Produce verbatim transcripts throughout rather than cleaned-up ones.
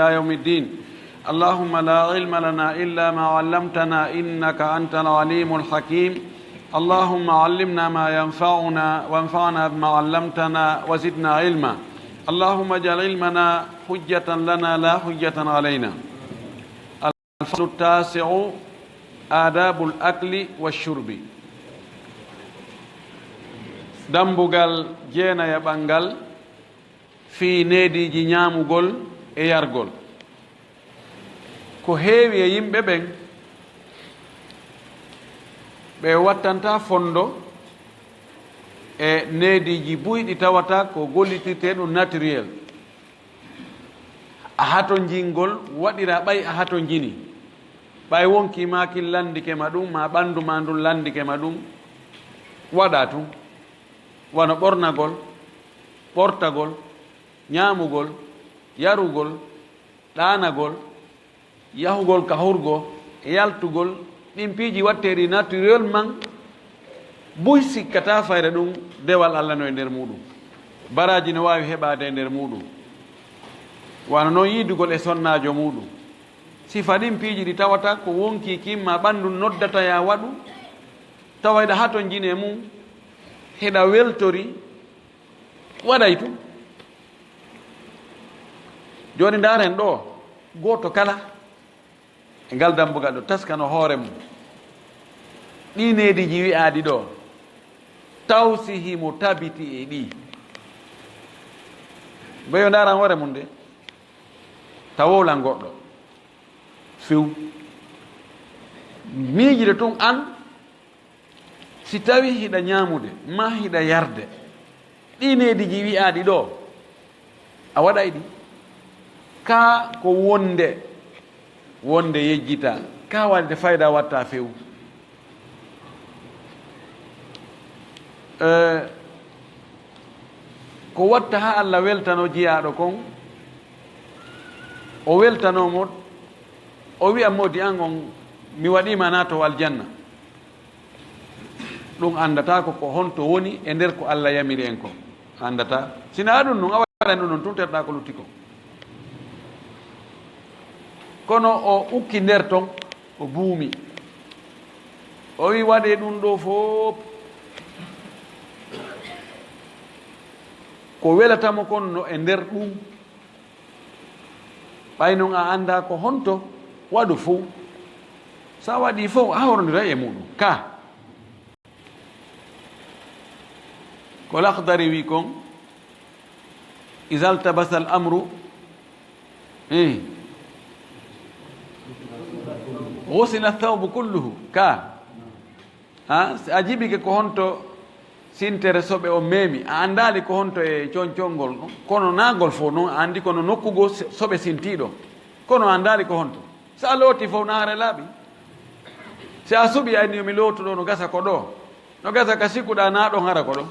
إلى يوم الدين. اللهم لا علم لنا إلا ما علمتنا إنك أنت العليم الحكيم. اللهم علمنا ما ينفعنا وانفعنا بما علمتنا وزدنا علما. اللهم اجعل علمنا حجة لنا لا حجة علينا. الفصل التاسع، آداب الأكل والشرب. Dambugal jeenayaɓal ngal fii neediiji ñaamugol e yargol. Ko heewi e yimɓe ɓen, ɓe wattantaa fonndo e neediiji buy ɗi tawata ko gollitirtee ɗum naturel. A hatonjingol waɗira ɓay a hatonjini. Ɓay wonkii maa kin lanndike ma ɗum, maa ɓanndu maa ndun lanndike ma ɗum, waɗaa tun. Wano ɓornagol, ɓortagol, ñaamugol, yarugol, ɗaanagol, yahugol ka hurgo, e yaltugol, ɗin piiji watteeɗi naturellement, buy sikkataa fayre ɗum dewal Alla no e nder muuɗum. Baraaji no waawi heɓaade e nder muuɗum. Wano non yiidugol e sonnaajo muuɗum. Sifa ɗin piiji ɗi tawata ko wonkii kin maa ɓanndu noddata yaa waɗu, tawa hiɗa hatonjini e mum, hiɗa weltori, waɗay tun. Jooni ndaaren ɗoo, gooto kala e ngal dambugal ɗoo taskano hoore mum. Ɗii neediiji wi'aaɗi ɗoo, taw si himo tabiti e ɗii. Ɓeyo ndaaran hoore mum de, taw wowlan goɗɗo. Few. Miijide tun an, si tawi hiɗa ñaamude, maa hiɗa yarde, ɗii neediiji wi'aaɗi ɗoo, a waɗay ɗi. Kaa ko wonde, wonde yejjita, kaa waɗde fayda watta few. Eh, ko watta haa Alla weltano jiyaaɗo kon, o weltanoo mo, o wi'a moodi an on, mi waɗii ma naato aljanna. Ɗum anndataa ko, ko honto woni e nder ko Alla yamiri en ko. Anndataa. Si naa ɗum nun, a waɗan ɗum non, tunterɗaa ko lutti ko. Kono o ukki nder ton, o buumi. O wi, "Waɗee ɗum ɗoo fof ko welata mo kon no e nder ɗum." Ɓay non a anndaa ko honto, waɗu fof. So a waɗii fof, a hawrondiray e muɗum. Ka. Ko Lakhdari wi kon, "Iza iltabasa al-amru, eh, ghusila ath-thawbu kulluhu." Ka. Ha? Si a jibike ko honto sintere soɓe on memi, a anndaali ko honto e concongol ɗon. Kono naa ngol fof non, a anndi kono nokku goo so-, soɓe sintii ɗon. Kono a anndaali ko honto. Si a looti fof, naa hara laaɓi. Si a suɓi, a inni, "Yo mi lootu ɗoo, no gasa ko ɗoo." No gasa ka sikkuɗaa, naa ɗon hara ko ɗon.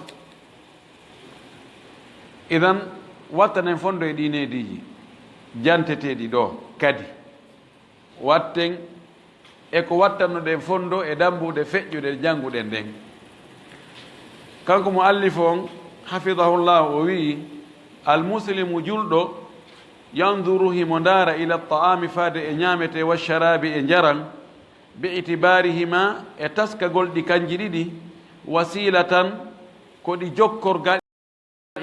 Idan, wattanen fondo e ɗii neediiji janteteeɗi ɗoo kadi. Watten e ko wattannoɗen fondo e dambuɗe feƴƴuɗe jannguɗen ɗen. Kanko muallifu on, hafidahullahu, o wi'i, "Al-muslimu, julɗo, yanzuru, himo ndaara, ila ta'ami, faade e ñaametee, wa sharabi, e njaran, bi itibarihima, e taskagol ɗi kanji ɗiɗi, wasilatan, ko ɗi jokkorgal,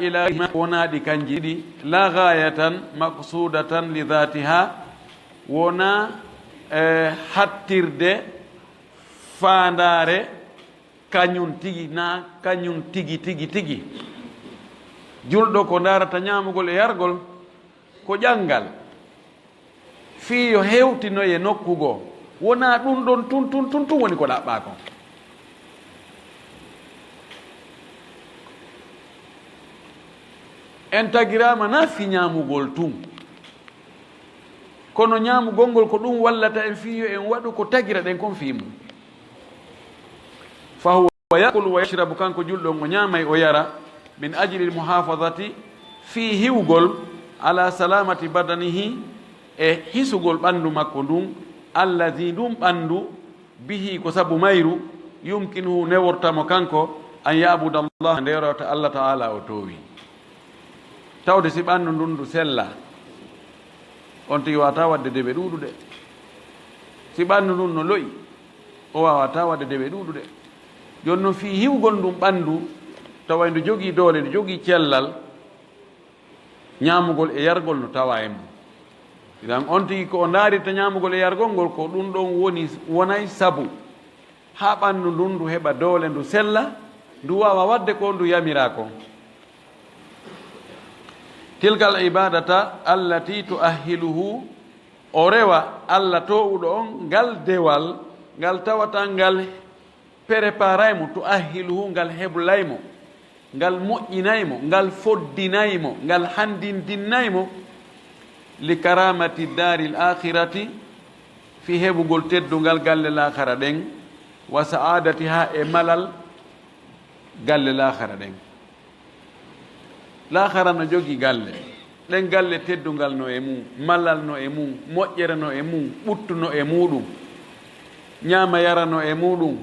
ila, wonaa ɗi kanji ɗiɗi, la ghayatan maqsudatan li dhatiha, wonaa, eh, hattirde faandaare kañum tigi, naa kañum tigi, tigi, tigi." Julɗo ko ndaarata ñaamugol e yargol, ko ƴanngal. Fii yo hewtinoye nokku goo. Wonaa ɗum ɗon tun, tun, tun, tun woni ko ɗaɓɓaa kon. En tagiraama naa fii ñaamugol tun. Kono ñaamugol ngol ko ɗum wallata en fii yo en waɗu ko tagira ɗen kon fii mum. Fa huwa yakulu wa yashrabu, kanko julɗo on o ñaamay o yara, min ajli al-muhafazati, fii hiwgol, ala salamati badanihi, e hisugol ɓanndu makko ndun, allazi, ndun ɓanndu, bihi, ko sabu mayru, yumkinuhu, neworta mo kanko, an ya'buda Allah, ndeerota Allah ta'ala o toowi. Tawde si ɓanndu ndun ndu sella, On tigi waawataa waɗde dewe ɗuuɗuɗe. Si ɓanndu ndun no lo'i, o waawataa waɗde dewe ɗuuɗuɗe. Jooni non, fii hiwgol ndun ɓanndu, tawa ndu jogii doole, ndu jogii cellal, ñaamugol e yargol no tawaa e mun. Idan on tigi ko o ndaarirta ñaamugol e yargol ngol, ko ɗun ɗon woni, wonay sabu haa ɓanndu ndun ndu heɓa doole, ndu sella, ndu waawa waɗde ko ndu yamiraa kon. Tilkal ibadata allati tuahhiluhu, o rewa Alla toowuɗo on ngal dewal, ngal tawata ngal preparay mo, tuahhiluhu, ngal heblay mo, ngal moƴƴinay mo, ngal foddinay mo, ngal hanndindinnay mo, li karamati daaril aakhirati, fii heɓugol teddungal galle laakara ɗen, wa sa'adatiha, e malal galle laakara ɗen. Laakara no jogii galle. Ɗen galle teddungal no e mun, malal no e mun, moƴƴere no e mun, ɓuttu no e muuɗum, ñaama yara no e muuɗum,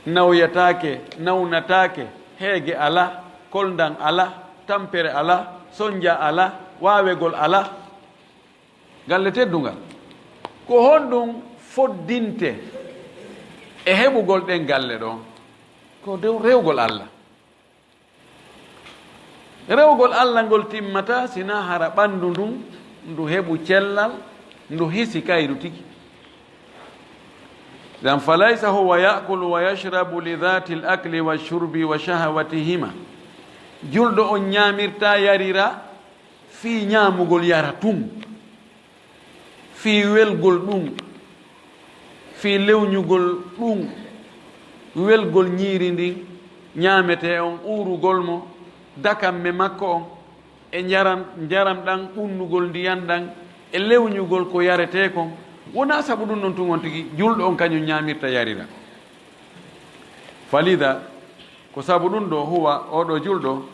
nawyataake, nawnataake, heege alaa, kolndam alaa, tampere alaa, sonnja alaa, waawegol alaa. Galle teddungal. Ko honɗum foddinte e heɓugol ɗen galle ɗon? Ko dow rewgol Alla. Rewgol Alla ngol timmataa sinaa hara ɓanndu ndun ndu heɓu cellal, ndu hisi kayru tigi. Idan, falaysa huwa ya'kulu wa yashrabu li dhatil akli wa shurbi wa shahawatihima. Julɗo on ñaamirtaa, yariraa fii ñaamugol yara tun, fii welgol ɗun, fii lewñugol ɗun, welgol ñiiri ndin, ñaametee on, uurugol mo, dakamme makko on, e njaram, njaram ɗan, ɓunnugol ndiyan ɗan, e lewñugol ko yaretee kon. Wonaa sabu ɗun ɗon tun on tigi julɗo on kañun ñaamirta yarira. Falida, ko sabu ɗun ɗoo, huwa, oo ɗoo julɗo,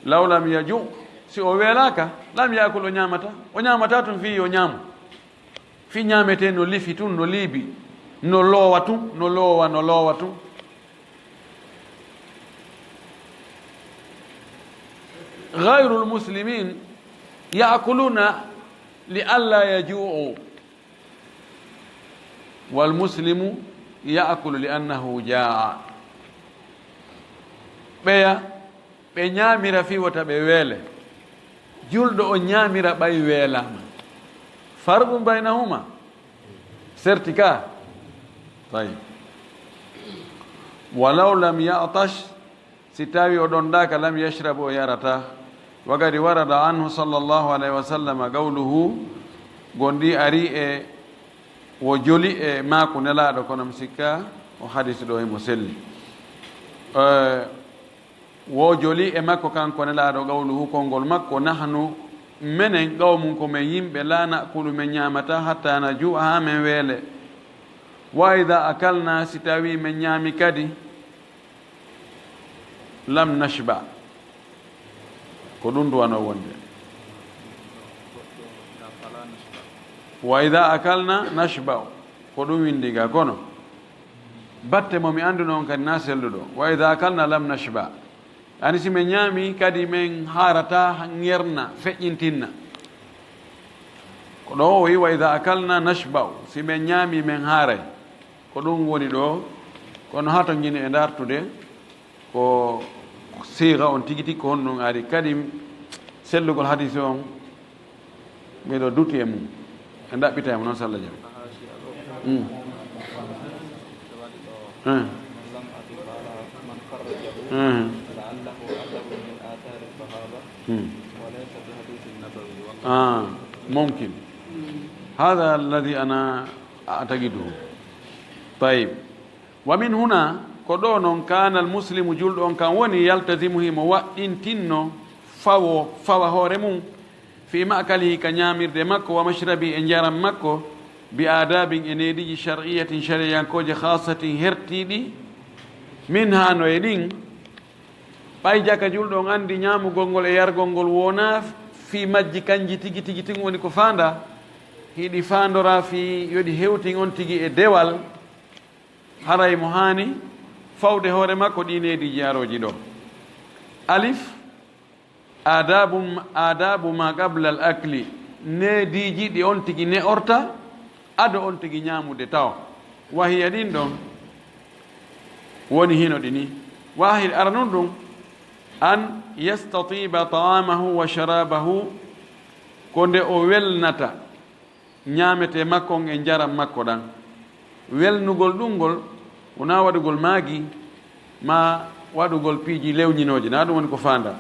law lam yaju, si o weelaaka, lam yaakul, o ñaamataa. O ñaamataa tun fii yo ñaamu. Fii ñaametee no lifi tun, no liibi, no loowa tun, no loowa, no loowa tun. Ghayrul muslimin ya'kuluna li alla yaju'u, wal muslimu ya'kulu li annahu jaa'a. Ɓeya ɓe ñaamira fii wota ɓe weele. Julɗo on ñaamira ɓay weelaama. Farqun baynahuma. Serti ka? Tayyib. Walaw lam ya'tash, si tawi o ɗonɗaaka, lam yashrab, o yarataa. Wa qad warada anhu sallallahu alayhi wa sallam qawluhu, gonɗi ari e wo joli e maaku Nelaaɗo, kono mi sikka o hadisi ɗoo himo selli. Eh, Wo joli e makko kanko Nelaaɗo, qawluhu, konngol makko, nahnu, menen, qawmun, ko men yimɓe, laa na'kulu, men ñaamataa, hattaa najuu'a, haa men weele. Wa idaa akalnaa, si tawii men ñaami kadi, lam nashba. Ko ɗun duwanoo wonde. Wa idaa akalnaa nashba. Ko ɗun winndi ga, kono batte mo mi anndunoo on kadi na selluɗo. Wa idaa akalnaa lam nashba. Ani si men ñaami kadi men haarataa ŋerna, feƴƴintinna. Ko ɗoo o wi'i, wa idaa akalnaa nashba. Si men ñaami men haaray. Ko ɗun woni ɗoo. Kono haa to ngini e ndartude, ko siiga on tigi tigi ko honɗun ari. Kadi sellugol hadisi on, miɗo duti e mum. E ɗaɓɓita e mo non, salla jam. Hmm. Hmm. Hmm. Hmm. Ah, mumkin. Hada alladhi ana a'taqiduhu. Tayyib. Wa min huna, ko ɗoo non, kaana al muslimu, julɗo on kan woni, yaltazimu, himo waɗɗintinno fawo, fawa hoore mum, fi ma'kalihi, ka ñaamirde makko, wa mashrabi, e njaram makko, bi aadaabin, e neediiji shar'iyyatin, shariyankooje, khaassatin, hertiiɗi, minha, no e ɗin. Ɓay jaka julɗo on anndi ñaamugol ngol e yargol ngol wonaa fii majji kanji tigi tigi, tun woni ko faandaa, hiɗi faandoraa fii yo ɗi hewtin on tigi e dewal, haray mo haani fawde hoore makko ɗii neediiji arooji ɗoo. Alif, aadabu, aadabu ma qabla al akli, neediiji ɗi on tigi ne'orta, ado on tigi ñaamude taw. Wahiya ɗin ɗon woni hino ɗi ni. Waahid aranun ɗum, an yastatiba ta'amahu wa sharabahu, ko nde o welnata ñaametee makko on e njaram makko ɗan. Welnugol ɗum ngol, wonaa waɗugol maagi, maa waɗugol piiji lewñinooji, naa ɗum woni ko faandaa.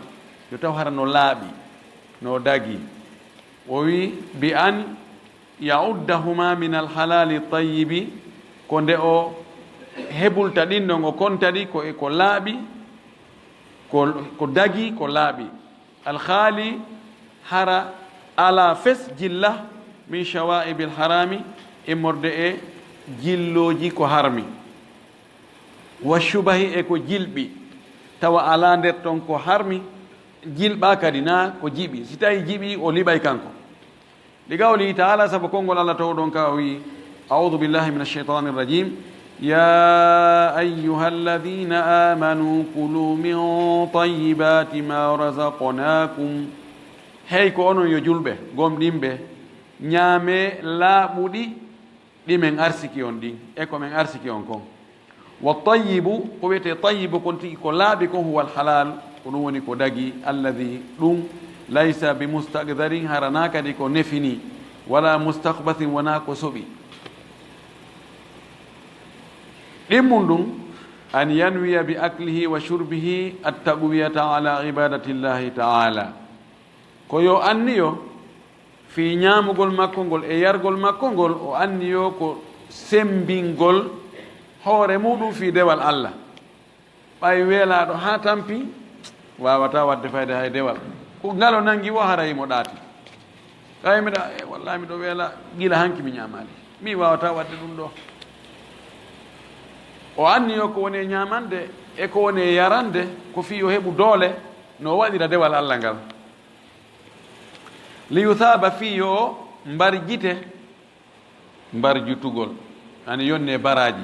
Yo taw hara no laaɓi, no dagii. O wi, bi an ya'uddahuma min alhalali tayyibi, ko nde o hebulta ɗin ɗon, o konta ɗi ko e ko laaɓi, ko, ko dagii, ko laaɓi. Alhaali hara alaa fes jilla min shawa'ibil harami, immorde e jillooji ko harmi. Wa shubahi, e ko jilɓi, tawa alaa nder ton ko harmi, jilɓaa kadi naa ko jiɓi. Si tawi jiɓi, o liɓay kanko. Li qawlihi ta'ala, sabu konngol Allah towɗon ka o wi'i, a'udhu billahi minash shaitanir rajim, ya ayyuhalladhina amanu kulu min tayyibati ma razaqnakum. Hey ko onon yo julɓe, gomɗinɓe, ñaamee laaɓuɗi ɗi men arsiki on ɗin, e ko men arsiki on kon. Wa tayyibu, ko wi'etee tayyibu kon tigi ko laaɓi kon, huwa alhalal, ko ɗum woni ko dagii, alladhi, ɗum, laysa bi mustaqdarin, haranaa kadi ko nefini, wala mustaqbathin, wonaa ko soɓi. Ɗimmun ɗum, an yanwiya bi aklihi wa shurbihi at-taqwiyata ala ibadatillahi ta'ala. Ko yo anniyo fii ñaamugol makko ngol e yargol makko ngol, o anniyo ko sembingol hoore muɗum fii dewal Allah. Ɓay weelaaɗo haa tampi, waawataa waɗde fayde hay dewal. Ko ngal o nangi wo hara himo ɗaati. Ɓay miɗa, e, wallahi miɗo weela, gila hanki mi ñaamaali. Mi waawataa waɗde ɗum ɗoo. O anniyo ko woni e ñaamande e ko woni e yarande, ko fii yo heɓu doole no o waɗira dewal Allah ngal. Li yuthaba, fii yo mbarjite, mbarjutugol, ani yonne baraaji.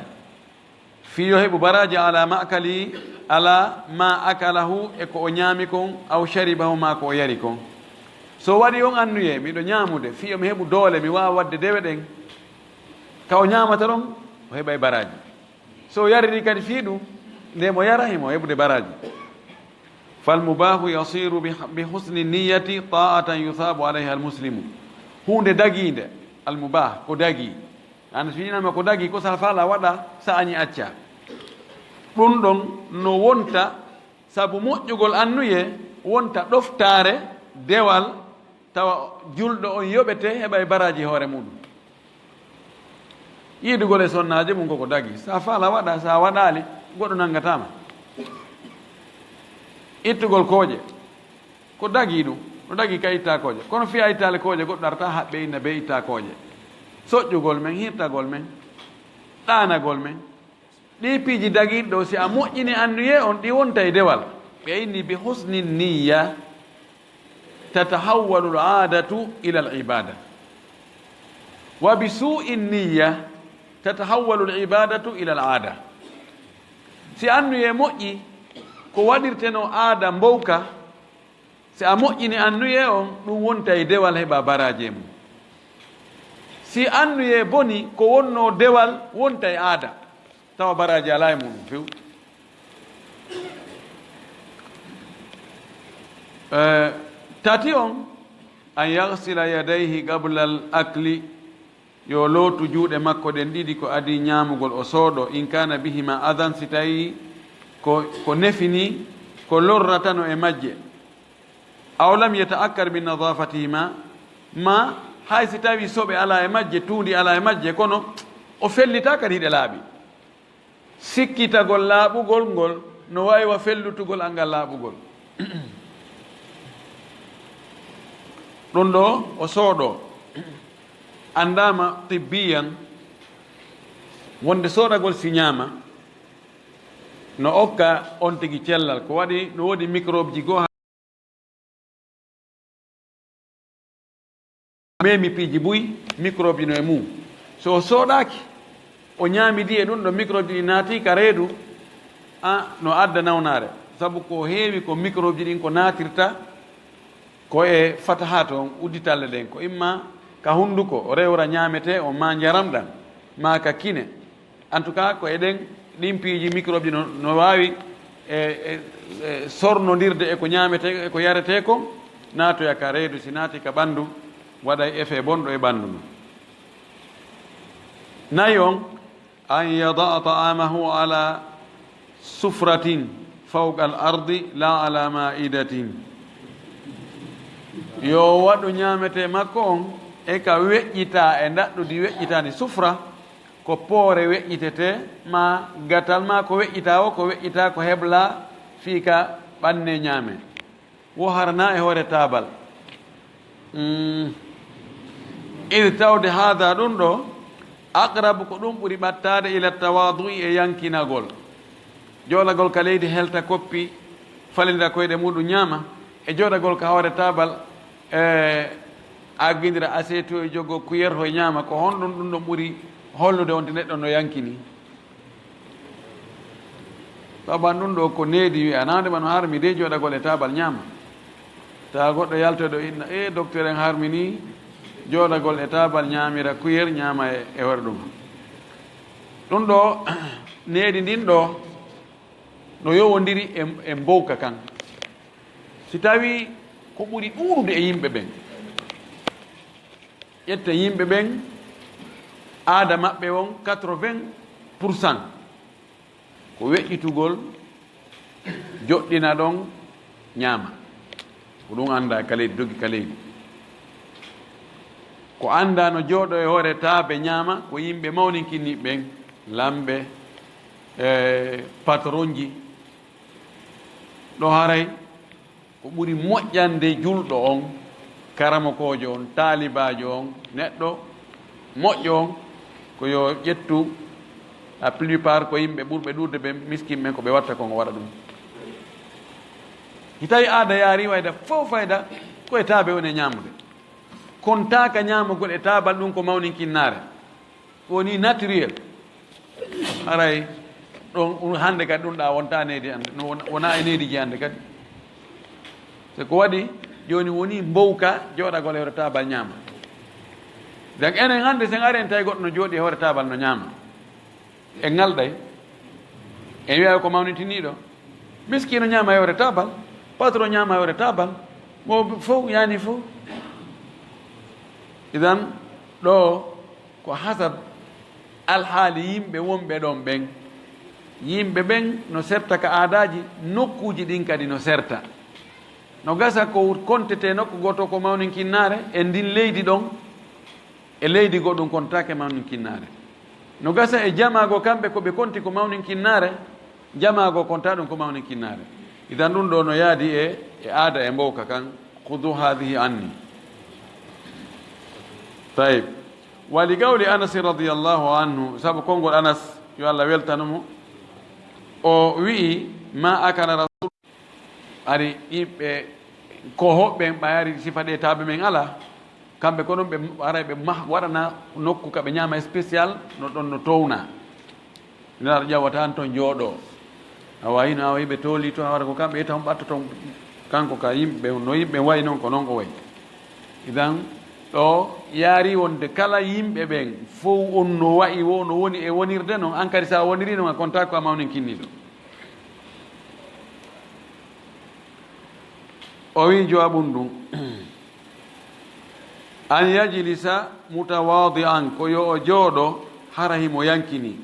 Fii yo heɓu baraaji ala ma akali, ala ma akalahu, e ko o ñaami kon, aw sharibahu, maa ko o yari kon. So waɗi on annuyee, miɗo ñaamude, fii yo mi heɓu doole, mi waawa waɗde dewe ɗen, ka o ñaamata ɗon, o heɓay baraaji. So o yariri kadi fii ɗum, nde mo yara, himo heɓude baraaji. Fal mubahu yasiru bi, bi husni niyyati ta'atan yusabu alayha al muslimu. Huunde dagiinde, al mubah, ko dagii. An so wi'inaama ko dagii, ko sa faala waɗa, sa añi acca. Ɗum ɗon no wonta sabu moƴƴugol annuyee, wonta ɗoftaare dewal, tawa julɗo on yoɓete, heɓa e baraaji hoore muɗum. Yiidugol e sonnaajo mum koko dagii. Sa faala waɗa, sa waɗaali, goɗɗo nanngataa ma. Ittugol kooƴe, ko dagii ɗum, no dagii ka ittaa kooƴe. Kono fii a ittaali kooƴe, goɗɗo arata haɓɓe inna bee ittaa kooƴe. Soƴƴugol men, hirtagol men, ɗaanagol men. Ɗii piiji dagiiɗi ɗoo, si a moƴƴini annuyee on, ɗi wonta e dewal. Ɓe inni bi husni niyya tatahawwalu al-aadatu ila al-ibaada. Wa bi suu'i niyya tatahawwalu al-ibaadatu ila al-aada. Si annuyee moƴƴi, ko waɗirtenoo aada mbowka, si a moƴƴini annuyee on, ɗum wonta e dewal heɓa baraaji e mum. Si annuyee boni, ko wonnoo dewal wonta e aada, tawa baraaji alaa e muɗum few. Eh, tati on, an yaghsila yadayhi qabla al akli, yo lootu juuɗe makko ɗen ɗiɗi ko adii ñaamugol, o sooɗo, in kana bihima adan, si tawi ko, ko nefini, ko lorratano e majje. Aw lam yata'akkad bi nadafatihima, ma hay si tawi soɓe alaa e majje, tuundi alaa e majje, kono o fellita kadi hiɗe laaɓi. Sikkitagol laaɓugol ngol no waawi wa fellutugol anngal laaɓugol. Ɗum ɗoo o sooɗo, anndaama tibbiyan, wonde sooɗagol si ñaama, no okka on tigi cellal. Ko waɗi no woodi microbeji goo, memi piiji buy, microbe no e mum. So o sooɗaaki, o ñaamidi e ɗum ɗo microbe ɗi naati ka reedu, a, no adda nawnaare. Sabu ko heewi ko microbe ɗin ko naatirta Ko e fatahaat on udditalle ɗen, ko imma ka hunduko, o rewra ñaametee on, maa njaram ɗan, maa ka kine. En tout cas, ko e ɗen, ɗin piiji microbe ɗi no, no waawi e, e, e sornondirde e ko ñaametee, e ko yaretee kon, naatoya ka reedu, si naati ka ɓandu, waɗay effet bonɗo e ɓandu ndun. Nayi on, an yada'a ta'amahu ala sufratin fawqa al-ardi la ala ma'idatin. Yo waɗu ñaametee makko on e ka weƴƴitaa e ndaɗɗudi weƴƴitaandi, sufra, ko poore weƴƴitetee, maa gatal, maa ko weƴƴitaa woo, ko weƴƴitaa ko heblaa fii ka ɓannee ñaamee. Wo harana e hoore taabal. Mm. Id tawde haada ɗun ɗoo, aqrabu, ko ɗun ɓuri ɓattaade, ila tawaadu'i, e yankinagol. Jooɗagol ka leydi, helta koppi, falindira koyɗe muɗum, ñaama, e jooɗagol ka hoore taabal, e aggindira aseetu e jogo kuyerho e ñaama, ko honɗun ɗun ɗon ɓuri hollude on ti neɗɗo no yankini? Saban ɗun ɗoo ko needi wi'a, naande ma no harmi de jooɗagol e taabal ñaama. Tawa goɗɗo yaltoy ɗoo inna, "E, docteur en harminii jooɗagol e taabal ñaamira kuyer ñaama e, e hoore ɗum." Ɗun ɗoo, needi ndin ɗoo no yowondiri e, e mbowka kan. Si tawii ko ɓuri ɗuuɗude e yimɓe ɓen, ƴetten yimɓe ɓen, aada maɓɓe on, quatre-vingts pour cent ko weƴƴitugol, joɗɗina ɗon, ñaama. Ko ɗum anndaa ka leydi, dogi ka leydi. Ko anndaa no jooɗoo e hoore taabe ñaama, ko yimɓe mawninkiniiɓe ɓen, lamɓe, e patronji. Ɗo haray ko ɓuri moƴƴande julɗo on, karamokoojo on, taalibaajo on, neɗɗo moƴƴo on, ko yo ƴettu la plupart ko yimɓe ɓurɓe ɗuuɗude ɓen, miskin ɓen, ko ɓe watta kon, o waɗa ɗum. Si tawi aada yaari wayda, fof fayda ko e taabe woni e ñaamude. Kontaaka ñaamugol e taabal, ɗum ko mawninkinnaare. Woni naturel. Haray ɗon, ɗum hannde kadi, ɗum ɗa wonta needi hannde, no wona, wona e neediji hannde kadi. So ko waɗi, jooni woni mbowka jooɗagol e hoore taabal ñaama. Donc enen hannde, sen ari en tawi goɗɗo no jooɗi e hoore taabal no ñaama, en ŋalɗay. En wi'a ko mawnintiniiɗo. Miskiino ñaama e hoore taabal, patron ñaama e hoore taabal, mo fof yani fof. Idan, ɗo ko hasab alhaali yimɓe wonɓe ɗon ɓen. Yimɓe ɓen no serta ka aadaaji, nokkuuji ɗin kadi no serta. No gasa ko kontetee nokku gooto ko mawninkinnaare e ndin leydi ɗon, e leydi goɗɗum kontaake mawninkinnaare. No gasa e jamaa goo, kamɓe ko ɓe konti ko mawninkinnaare, jamaa goo kontaa ɗum ko mawninkinnaare. Idan ɗum ɗo no yaadi e, e aada e mbowka kan, "Khudu hadhihi anni." Tayib. Wa li qawli Anas radiyallahu anhu, sabu konngol Anas, yo Allah weltanu mo, o wi'i, "Ma akala Rasul," ari yimɓe ko hoɓɓe ɓay ari sifa ɗe taabe men ala, kamɓe ko ɗum ɓe aray ɓe mah-, waɗana nokku ka ɓe ñaama spécial, no ɗon no towna. Nelaɗo ƴawata an ton jooɗo. Awa hino awa yiɓe tooli to, hawara ko kamɓe ita on ɓatto ton, kanko ka yimɓe, no yimɓe wayi non ko non o wayi. Idan ɗo yaari wonde kala yimɓe ɓen fow on no wayi wo, no woni e wonirde non, an kadi sa woniri non a kontaako a mawninkinniiɗo. O wi jawabun ɗum, an yajlisa mutawadi'an, ko yo o jooɗo hara himo yankini,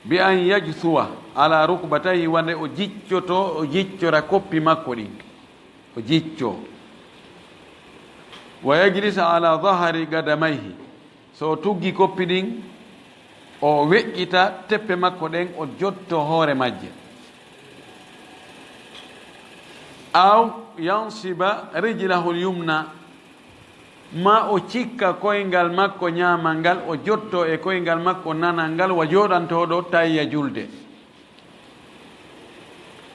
bi an yajsuwa ala rukbatayhi, wande o jiccoto, o jiccora koppi makko ɗin, o jicco, wa yajlisa ala dahari gadamayhi, so o tuggi koppi ɗin, o weƴƴita teppe makko ɗen, o jotto hoore majje. Aw yansiba rijlahul yumna, ma o cikka koyngal makko ñaamal ngal, o jotto e koyngal makko nanal ngal, wa jooɗantooɗo tayya julde.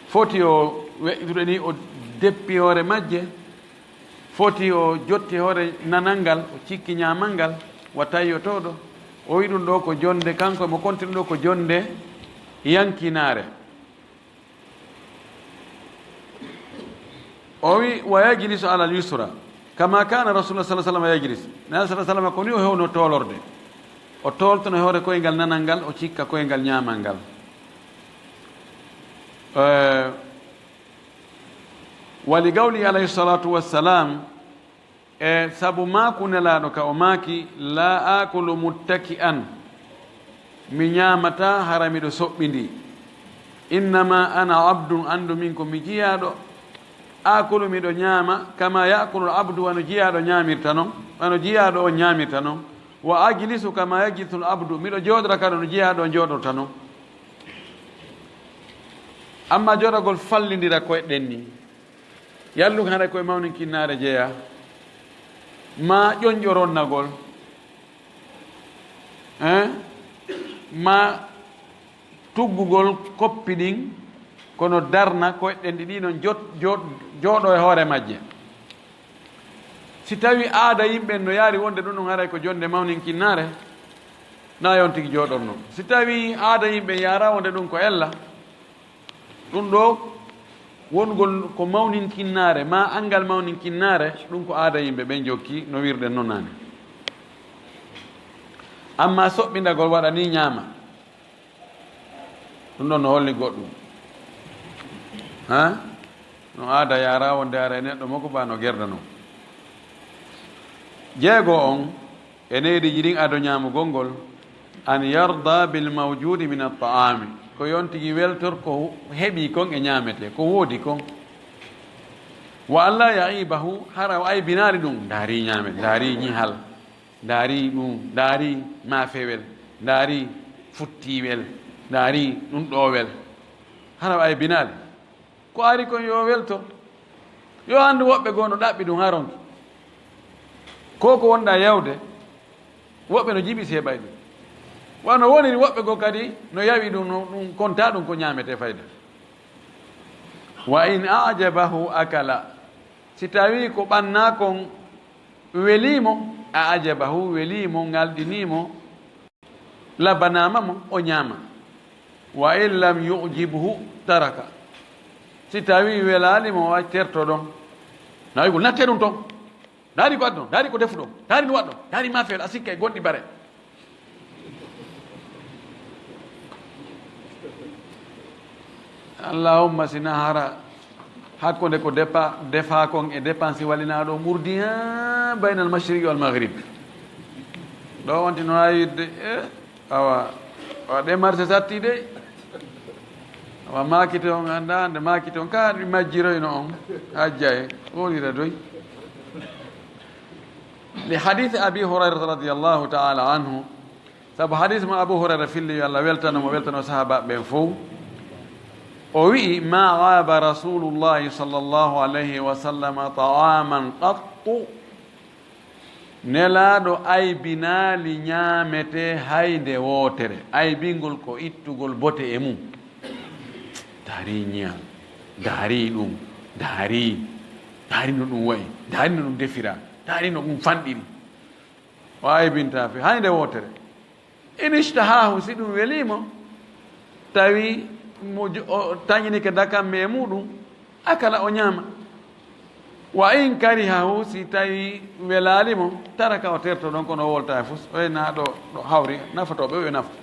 Foti o weƴƴude ni, o deppi hoore majje, foti o jotti hoore nanal ngal, o cikki ñaamal ngal, wa tayyotooɗo. O wi ɗum ɗo ko jonde, kanko mo konti ɗum ɗo ko jonde yankinaare. O wi, "Wa yajlisu alal yusra, kama kana Rasulullah sallallahu alaihi wasallam yajlis." Nabi sallallahu alaihi wasallam ko ni o hewno tolorde. O toltono hoore koyngal nanal ngal, o cikka koyngal ñaamal ngal. Eh, wa li qawli alayhi salatu wassalam, e sabu maaku Nelaaɗo ka o maaki, "La akulu muttaki'an, mi ñaamataa hara miɗo soɓɓindii. Innama ana abdun, anndu min ko mi jiyaaɗo. Akulu, miɗo ñaama, kama yakulu abdu, wano jiyaaɗo ñaamirta non, wano jiyaaɗo on ñaamirta non. Wa ajlisu kama yajlisul abdu, miɗo jooɗora kadi no jiyaaɗo on jooɗorta non." Amma jooɗagol fallindira koyɗen ni, yalla ɗum hara koye mawninkinnaare jeyaa, ma ƴoñƴo ronnagol, hein? Ma tuggugol koppi ɗin, kono darna koyɗen ɗi, ɗi non jot-, jot-, jooɗo e hoore majje. Si tawi aada yimɓe no yaari wonde ɗum ɗum haray ko jonde mawninkinnaare, na yon tigi jooɗorno. Si tawi aada yimɓe yaara wonde ɗum ko ella, ɗum ɗo wongol ko mawninkinnaare, ma anngal mawninkinnaare, ɗum ko aada yimɓe ɓen jokki no wirɗen non naane. Amma soɓɓindagol waɗa ni ñaama, ɗum ɗon no holli goɗɗum. Ha? No aada yaara wonde ara e neɗɗo mo ko ba no gerda non. Jeego on, e neyɗiji ɗin ado ñaamugol ngol, an yarda bil mawjudi min at-ta'ami, ko yon tigi weltor ko heɓi kon e ñaametee, ko woodi kon. Wa alla ya'ibahu, hara o aybinaali ɗum, ndaari ñaame, ndaari ñihal, ndaari ɗum, ndaari maafewel, ndaari futtiiwel, ndaari ɗum ɗowel, hara o aybinaali. Ko ari kon yo welto. Yo anndu woɓɓe goo no ɗaɓɓi ɗum haronki. Ko ko wonɗa yawde, woɓɓe no jiɓi seeɓay ɗum. Wano woniri woɓɓe goo kadi no yawi ɗum, no ɗum konta ɗum ko ñaametee fayda. Wa in ajabahu akala. Si tawi ko ɓanna kon welii mo, a ajabahu, welii mo, ngalɗinii mo, labanaama mo, o ñaama. Wa in lam yujibhu taraka. Si tawi welaali mo, wa terto ɗon. Nawigol natte ɗum ton. Ndaari ko adduno, ndaari ko defuɗo, ndaari no waɗɗo, ndaari maafel, a sikka e gonɗi bare. Allahumma si na hara hakkunde ko depa-, defa kon e dépense wallinaaɗo ɓurdi ha baynal mashriqi wal maghrib. Ɗo wonti no ha yidde, eh, awa, awa ɗe marché satti de. Awa maakite on annda, nde maakite on ka ɗi majjiroyno on, hajja e, wonira doy. Li hadith Abi Hurairah radiyallahu ta'ala anhu, sabu hadis mo Abu Hurayra filli, yo Allah weltano mo, weltano sahaabaaɓe ɓen fow. O wi'i, "Ma aaba Rasulullahi sallallahu alayhi wa sallama ta'aman qattu." Nelaaɗo aybinaali ñaametee hay nde wootere. Aybingol ko ittugol bote e mum. Daari ñiyal, daari ɗum, daari, daari no ɗum wa'i, daari no ɗum defira, daari no ɗum fanɗiri. O aybintaa fe hay nde wootere. In ishtahaahu, si ɗum welii mo, tawi mo jo-, o tañinike dakamme e muɗum, akala, o ñaama. Wa in karihahu, si tawi welaali mo, taraka, o terto ɗon, kono o wolta e fus, o na ɗo, ɗo hawri, nafotooɓe ɓe nafta.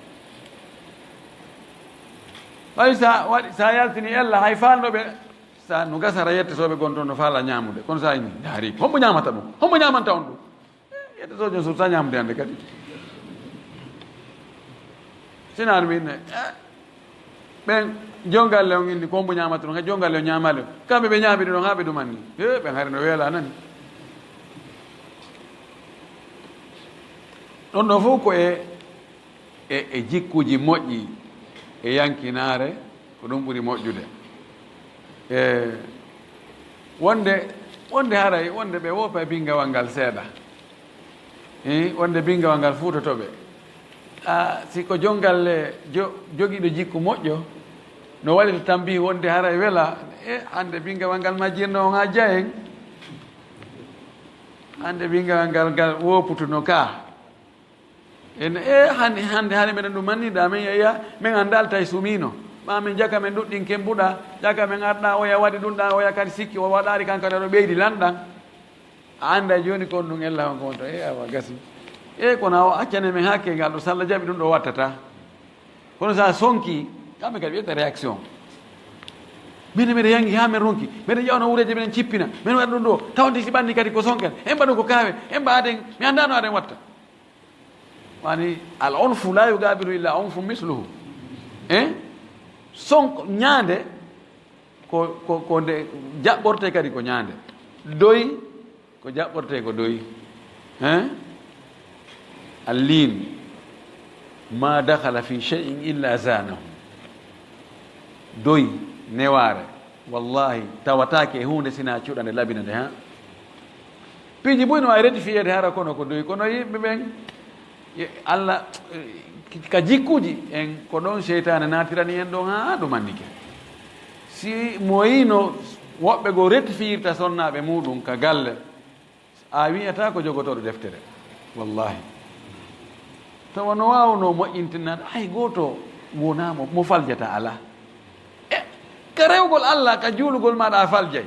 Ɓay sa waɗi, sa yaltini ella, hay faalnooɓe, sa no gasara yettetooɓe gon toon no faala ñaamude, kono sa ini, ndaari, hombo ñaamata ɗum? Hombo ñaamanta on ɗum? Eh, yedde sojo so sañamde hannde kadi. Sinaa ɗum inne, eh, ɓen jongalle on inni ko mbo ñaamata ɗum, jongalle on ñaamaali on. Kamɓe ɓe ñaamiri ɗon haa ɓe dumanni. He, ɓen hari no weela nani. Ɗon ɗon fof ko e, e, e jikkuuji moƴƴi, e yankinaare, ko ɗum ɓuri moƴƴude. E wonde, wonde haray, wonde ɓe woopa e binngawal ngal seeɗa. Ii, wonde binngawal ngal fuutoto ɓe. A, si ko jongalle jo-, jogiiɗo jikku moƴƴo, no waɗi to tambihi wonde haray wela, e, hannde binngawal ngal majjirno on haa jayen. Hannde binngawal ngal, ngal wooputuno ka. En, e, hannde, hannde, hannde meɗen ɗum manni da, men yeeya, men anndaali tawi sumiino. Ma min jaka men ɗuɗɗin kembuɗa, jaka men arɗa oya waɗi ɗum ɗa, oya kadi sikki o waɗaari kan kadi aɗo ɓeydi lanɗan. A annda jooni kon ɗum ella on ko wonta, e awa gasi. E kono a accane men hakke ngal ɗo, so Allah jaɓi ɗum ɗo wattata. Kono sa sonki, kamɓe kadi wiyata réaction. Min mbiɗa yangi ha min ronki, mbiɗa ƴewna wureeje minen cippina, min waɗa ɗum ɗo, tawde si ɓanni kadi ko sonken, en mbaɗu ko kaawe, en mba aden, mi annda no aden watta. Wani al unfu la yugabiru illa unfu misluhu. Eh? Sonko ñaande ko, ko, ko nde jaɓɓorte kadi ko ñaande. Doy ko jaɓɓorte ko doy. Eh? Al-lin ma dakhala fi shay'in illa zanahu. Doy, newaare, wallahi, tawataake e huunde sina cuɗa nde labina nde, ha? Piiji buy no waawi rectifiyeede hara kono ko doy, kono yimɓe ɓen, ye-, Allah, eh, ka jikkuuji en, ko ɗon seytaane naatirani en ɗon haa ɗum annike. Si mo yiino woɓɓe goo rectifiyirta sonnaaɓe muuɗum ka galle, a wi'ataa ko jogotooɗo deftere. Wallahi. Tawa no waawnoo moƴƴintinnaade, hay gooto wonaa mo, mo faljata alaa. E, ka rewgol Allah, ka juulugol maaɗa a faljay.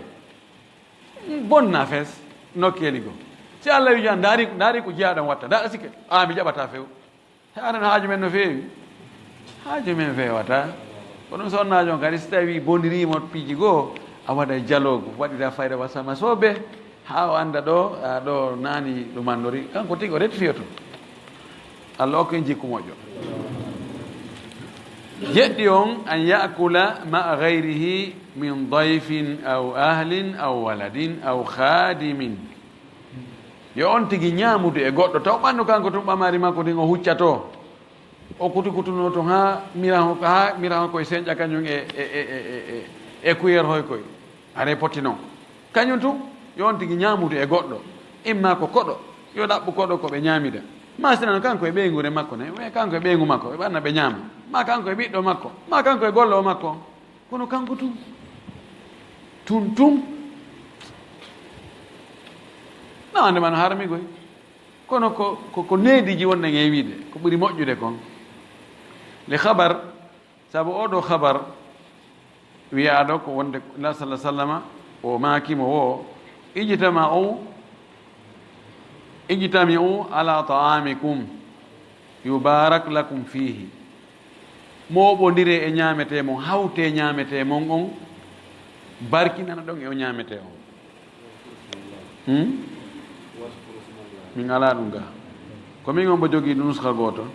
Bonna fes, nokkeeli goo. Si Allah wi'i, "Ndaari, ndaari ko jiyaaɗo on watta, ndaara sikke, a mi jaɓataa few." Haɗa no haaju men no feewi? Haaju men feewata. Ko ɗum sonnaajo on kadi, si tawi boniriima piiji goo, a waɗa jaloogu, waɗira fayda wasama sobe, haa o annda ɗo, a, ɗo naani ɗum anndori. Kanko tigi o rectifiyoto. Allah okku en jikku moƴƴo. Jeɗɗi on, an ya'kula ma'a ghayrihi min dayfin aw ahlin aw waladin aw khadimin. Yo on tigi ñaamudu e goɗɗo, taw ɓannu kanko tun ɓamari makko ndin o huccatoo. O kuti kutunoo tun haa mira hon, haa mira hon koye senƴa kañum e, e, e, e, e, e kuyeer hoy koy. Are poti non. Kañum tun, yo on tigi ñaamudu e goɗɗo. Imma ko koɗo, yo ɗaɓɓu koɗo ko ɓe ñaamida. Ma sinan kanko e ɓeynguure makko ne, e kanko e ɓeyngu makko, ɓe ɓanna ɓe ñaama. Ma kanko e ɓiɗɗo makko, ma kanko e gollo makko. Kono kanko tun, tun, tun, na wonde ma no harmi koy. Kono ko, ko, ko neediiji wonɗen e wiide, ko ɓuri moƴƴude kon. Le khabar, sabu oo ɗoo khabar wiyaaɗo ko wonde Nulaaɗo sallallaahu alayhi wa sallama, o maaki mo wo, "Ijtama'u, ijtami'u ala ta'amikum, yubarak lakum fihi." Mooɓondire e ñaametee mon, hawtee ñaametee mon on, barkinana ɗon e o ñaametee on. Hmm? Min alaa ɗum ga. Ko min on mbo jogii nuska gooto.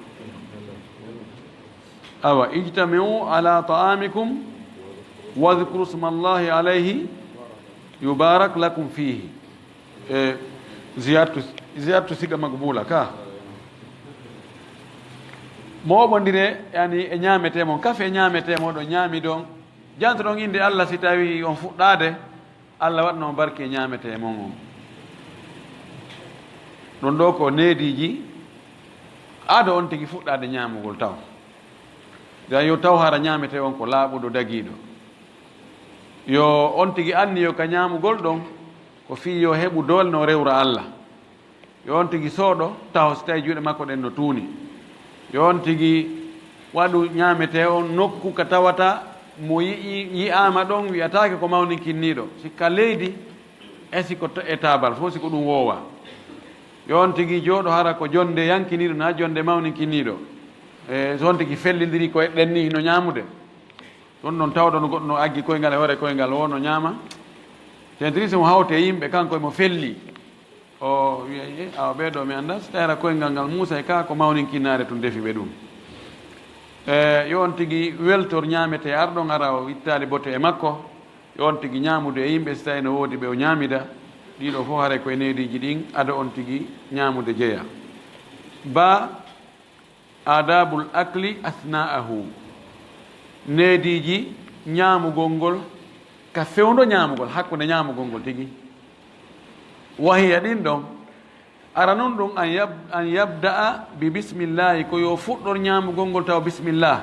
Awa, ijtami'u ala ta'amikum, wadhkuru smallahi alayhi, yubarak lakum fihi. E ziyartu, ziyartu siga magbula ka. Mooɓondire, yani, e ñaametee mon, kafe e ñaametee mon, ɗo ñaami ɗon, jantoɗon innde Allah si tawi on fuɗɗaade, Allah waɗno barke ñaametee mon on. Ɗum ɗo ko neediiji, ado on tigi fuɗɗaade ñaamugol taw. Ga yo taw hara ñaametee on ko laaɓuɗo dagiiɗo. Yo on tigi anniyo ka ñaamugol ɗon, ko fii yo heɓu doole no rewra Allah. Yo on tigi sooɗo taho si tawi juuɗe makko ɗen no tuuni. Yo on tigi waɗu ñaametee on nokku ka tawata mo yi'i, yi'aama ɗon wi'ataake ko mawninkinniiɗo. Si ka leydi, e si ko t-, e taabal fof si ko ɗum woowa. Yo on tigi jooɗo hara ko jonnde yankiniiɗo, na jonnde mawninkinniiɗo. E so on tigi fellindiri ko e ɗen ni hino ñaamude. Ɗon ɗon tawɗon goɗɗo no aggi koyngal e hoore koyngal, wo no ñaama. Tentiri si mo hawte e yimɓe, kanko e mo felli. O wiya, "E, awa ɓee ɗo mi annda, si tawira koyngal ngal Muusa e kaa ko mawninkinaare tun defi ɓe ɗum." E, yo on tigi weltor ñaametee arɗon ara o ittaali bote e makko. Yo on tigi ñaamudu e yimɓe, si tawi no woodi ɓe o ñaamida. Ɗiɗo fof haray ko e neediiji ɗin, ado on tigi ñaamude jeya. Ba Adabul akli asna'ahu. Neediiji ñaamugol ngol, ka fewndo ñaamugol, hakkunde ñaamugol ngol tigi. Wahiya ɗin ɗon, ara nun ɗum an yab-, an yabda'a bi bismillahi, ko yo fuɗɗor ñaamugol ngol taw bismillah.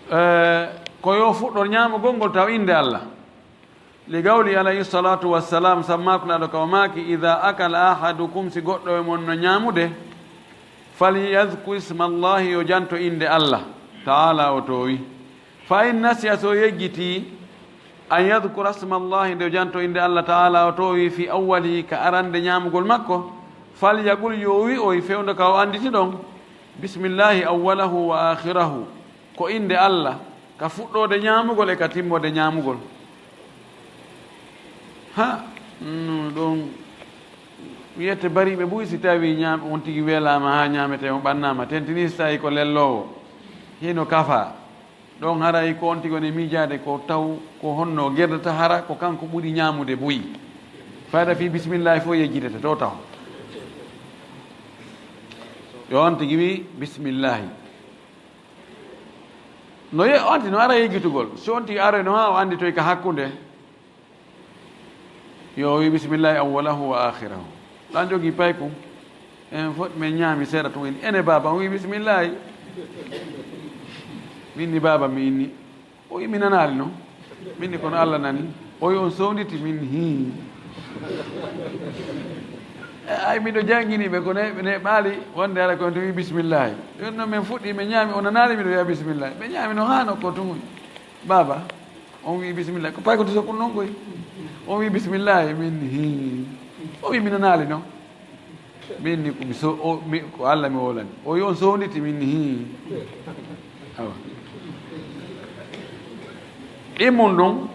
Eh, Ko yo fuɗɗor ñaamugol ngol taw innde Allah. Li qawli alayhi salatu wassalam, sammaaku laaɗo ka o maaki, "Idha akala ahadukum", si goɗɗo e mon no ñaamude, "falyadhkur ismallahi", yo janto innde Allah, "ta'ala", o toowi. "Fa in nasiya", so yejjiti, "an yadhkura ismallahi", nde o janto innde Allah, "ta'ala", o toowi, "fi awwalihi", ka arande ñaamugol makko, "falyaqul", yo wi'oy fewndo ka o annditi ɗon, "Bismillahi awwalahu wa akhirahu", ko innde Allah ka fuɗɗoode ñaamugol e ka timmoode ñaamugol. Ha, mm, ɗum wiyete bariiɓe buy, si tawi ñaam-, on tigi weelaama haa ñaametee, on ɓannaama, tentini si tawi ko lelloowo, hino kafa. Ɗon haray ko on tigi woni miijaade ko taw ko honno gerdata, hara ko kanko ɓuri ñaamude buy. Fayda fii bismillaahi fof yejjitete to taw. Yo on tigi wi bismillaahi. No ye-, on tigi no ara yejjitugol. Si on tigi aroyno haa o annditoy ka hakkunde, yo o wi bismillaahi awwalahu wa aakhirahu. Ɗan jogii paykum. En fof min ñaami seeɗa tun, en, "Ene baaba," on wi, "Bismillaahi." Min ni, "Baaba, mi inni." O wi, "Mi nanaali non." Min ni, "Kono Allah nani." O wi, "On sownditi?" Min ni, "Hii." E, ay, miɗo janngini ɓe, kono ɓe ne ɓaali wonde hara ko on tigi wi, "Bismillaahi." Ɗon non min fuɗɗi, min ñaami, o nanaali miɗo wiya, "Bismillaahi." Ɓe ñaami no haano ko tun. "Baaba," on wi, "Bismillaahi." Ko pay ko to sokkun non koy. On wi, "Bismillaahi." Min ni, "Hii." O wi, "Mi nanaali non." Min ni ko mi so-, o, mi, ko Allah mi wolani. O wi, "On sownditi?" Min ni, "Hii." Awa. Ɗimmun ɗum,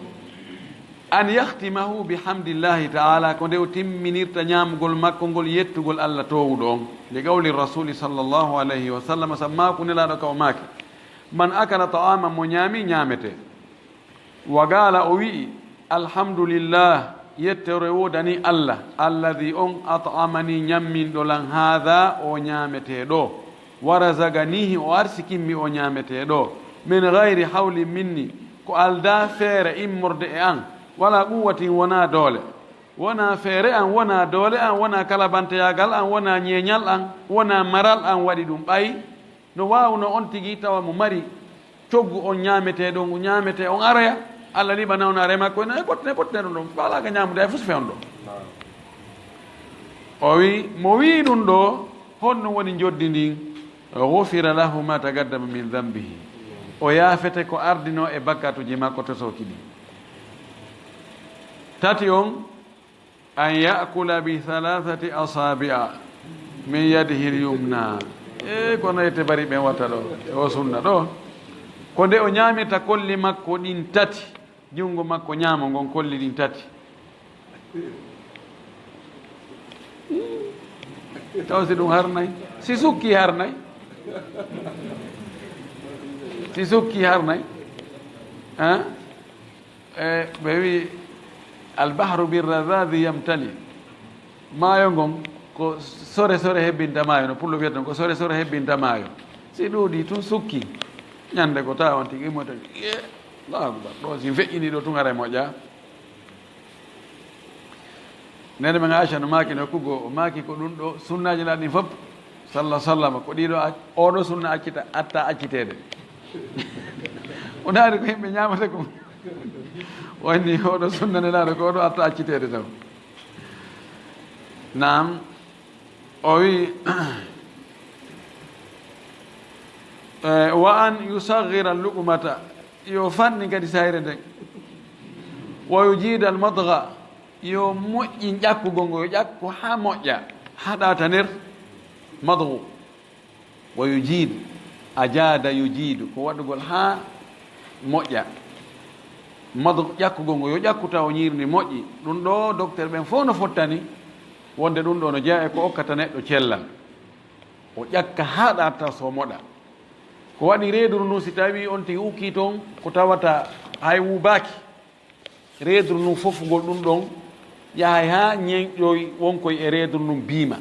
an yahtimahu bi hamdillahi ta'ala, ko nde o timminirta ñaamugol makko ngol yettugol Allah toowuɗo on. Li qawli Rasuli sallallahu alayhi wa sallam, sammaaku Nelaaɗo ka o maaki, "Man akala ta'aman", mo ñaami, ñaamete. Wa qaala, o wi'i, "Alhamdulillah, yettere woodani Allah, alladhi, on, at'amani, ñamminɗo lan, haadha, o ñaametee ɗo, wa razaqanihi, o arsikinmi o ñaametee ɗo, min ghayri hawlin minni, ko aldaa feere immorde e an, wala quwwatin, wonaa doole, wonaa feere an, wonaa doole an, wonaa kalabanteyaagal an, wonaa ñeeñal an, wonaa maral an waɗi ɗum, ɓay no waawno on tigi tawa mo mari coggu on ñaametee ɗon, o ñaametee, on aroya, Allah liɓa nawnaare makko, ene ɓotte, ɓotte ɗum ɗon, faalaaka ñaamude hay fus fewndo." O wi, mo wi ɗum ɗo, honno woni njoddi ndin? "Ghufira lahu ma taqaddama min dhanbihi." O yaafete ko ardino e bakkatuji makko tosooki ɗin. Tati on, an ya'kula bi thalathati asabi'a min yadihi al-yumna. E kono ete bari ɓen watta ɗo, e o sunna ɗo. Ko nde o ñaamirta kolli makko ɗin tati, junngo makko ñaamo ngon kolli ɗin tati. Taw si ɗum harnay? Si sukki harnay? Si sukki harnay? Hein? E, ɓe wi, "Al bahru bir razadi yamtali." Maayo ngon ko sore sore hebbinta maayo, no pullo wiyata non, ko sore sore hebbinta maayo. Si ɗuuɗi tun sukki, ñande ko tawa on tigi immota, "Ye, Allahu akbar, ɗo si feƴƴini ɗo tun haray moƴƴa." Nene men Aisha no maaki no kugo, o maaki ko ɗum ɗo sunnaaji laaɗi ɗin fof, salla sallama, ko ɗiɗo ac-, oɗo sunna accita, atta acciteede. O naari ko yimɓe ñaamata ko. Wonni oɗo sunna nelaaɗo ko oɗo atta acciteede taw. Naam, o wi, eh, "Wa an yusaghira luqmata", yo fanni kadi sayre nden. "Wa yujida al madgha", yo moƴƴin ƴakkugol ngol, yo ƴakku haa moƴƴa, haa ɗaata nder. Madghu. "Wa yujid", ajada yujidu, ko waɗugol haa moƴƴa. Madghu, ƴakkugol ngol, yo ƴakku taw ñiiri ndi moƴƴi. Ɗum ɗo, docteur ɓen fof no fottani wonde ɗum ɗo no jeyaa e ko okkata neɗɗo cellal. O ƴakka haa ɗaata so moɗa. Ko waɗi reeduru ndun, si tawii on tigi ukkii toon, ko tawata hay wuubaaki, reeduru ndun fofugol ɗum ɗon yahay haa ñenƴoy wonkoy e reeduru ndun biima.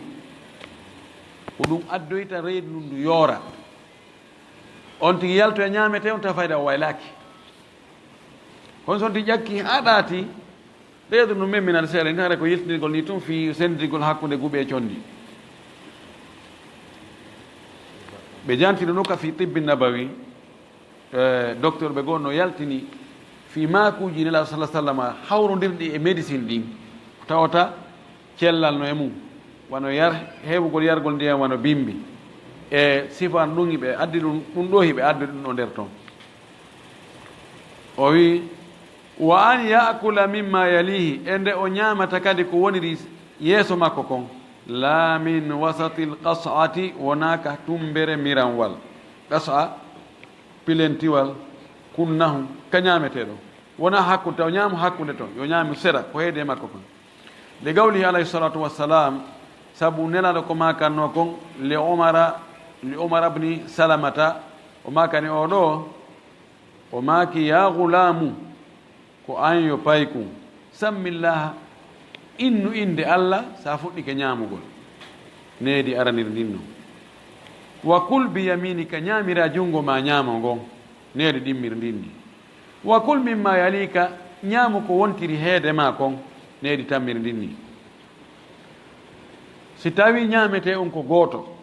Ko ɗum addoyta reeduru ndun ndu yoora. On tigi yaltoya ñaametee, on tawa fayda o waylaaki. Kono so on tigi ƴakki haa ɗaati, reedu ndun memminal seeɗa, ni hara ko yiltindirgol ni tun fii senndirgol hakkunde guɓe e conndi. Ɓe janti ɗum ɗo ka fii tibbi nabawi. Eh, docteur ɓe goo no yaltini fii maakuuji Nelaaɗo sallallaahu alayhi wa sallam hawrondirɗi e médecine ɗin, tawata cellal no e mum, wano yar, heewugol yargol ndiyam wano bimbi. E sifaan ɗum hiɓe addi ɗum, ɗum ɗoo hiɓe addi ɗum ɗo nder ton. O wi'i, "Wa an ya'kula mimma yalihi," e nde o ñaamata kadi ko woniri yeeso makko kon, "la min wasatil qas'ati," wonaa ka tumbere miranwal. Qas'a, pilentiwal, kunnahu, ka ñaametee ɗon. Wonaa hakkunde, taw ñaamu hakkunde ton, yo ñaamu sera, ko heedi e makko kon. Li qawlihi alayhi salatu wassalam, sabu Nelaaɗo ko maakannoo kon, li Umara, li Umara bni Salamata, o maakani oo ɗoo, o maaki, "Ya gulaamu, ko an yo paykun, sammillaha, innu innde Alla sa fuɗɗike ñaamugol." Needi araniri ndin non. "Wa kul bi yaminika, ñaamira junngo ma ñaamo ngon." Needi ɗimmiri ndin ni. "Wa kul mimma yalika, ñaamu ko wontiri heede ma kon." Needi tammiri ndin ni. Si tawii ñaametee on ko gooto,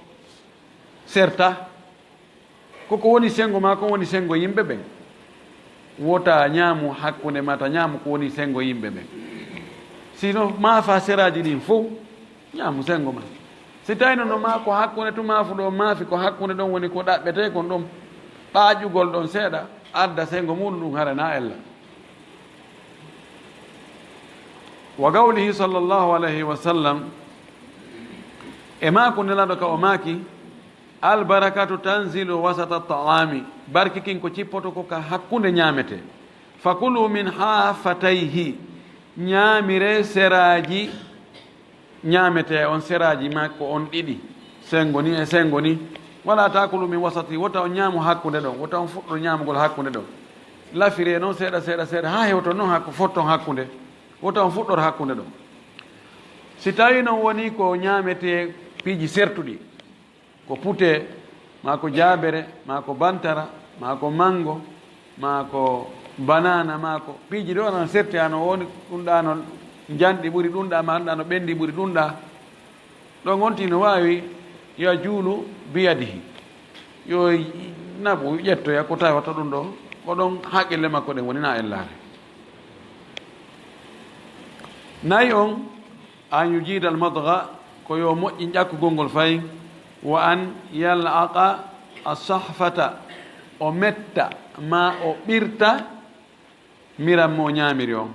serta, ko ko woni senngo ma kon woni senngo yimɓe ɓen. Wota ñaamu hakkunde ma, ta ñaamu ko woni senngo yimɓe ɓen. Sino maafa seraaji ɗin fow, ñaamu senngo ma. Si tawino no ma ko hakkunde tuma fu ɗo maafi, ko hakkunde ɗon woni ko ɗaɓɓetee kon ɗon, ɓaaƴugol ɗon seeɗa, adda senngo muɗum ɗum hara na ella. Wa qawlihi sallallahu alayhi wa sallam, e maako Nelaaɗo ka o maaki, "Al barakatu tanzilu wasata ta'ami." Barki kin ko cippoto ko ka hakkunde ñaamete. "Fakulu min hafatayhi." Ñaamire seraaji ñaamete on, seraaji makko on ɗiɗi. Senngo ni e senngo ni. "Wala takulu min wasati." Wota on ñaamu hakkunde ɗon. Wota on fuɗɗo ñaamugol hakkunde ɗon. Lafiree non seeɗa, seeɗa, seeɗa. Haa hewto non hakku-, fotton hakkunde. Wota on fuɗɗor hakkunde ɗon. Si tawii non woni ko ñaametee piiji sertuɗi, ko putee, maa ko jaabere, maa ko bantara, maa ko manngo, maa ko banaana, maa ko piiji ɗo ana serti, ano woni ɗum ɗa no njanɗi ɓuri ɗum ɗa, maa ɗum ɗa no ɓenndi ɓuri ɗum ɗa. Ɗon on tigi no waawi yo juulu biyadihi. Yo naɓu ƴettoya ko tawata ɗum ɗo, ko ɗon haqqille makko ɗen woni na ellaare. Nayi on, an yujida al madgha, ko yo moƴƴin ƴakkugol ngol fayi, wa an yal'aqa as-sahfata, o metta, ma o ɓirta miran mo o ñaamiri on.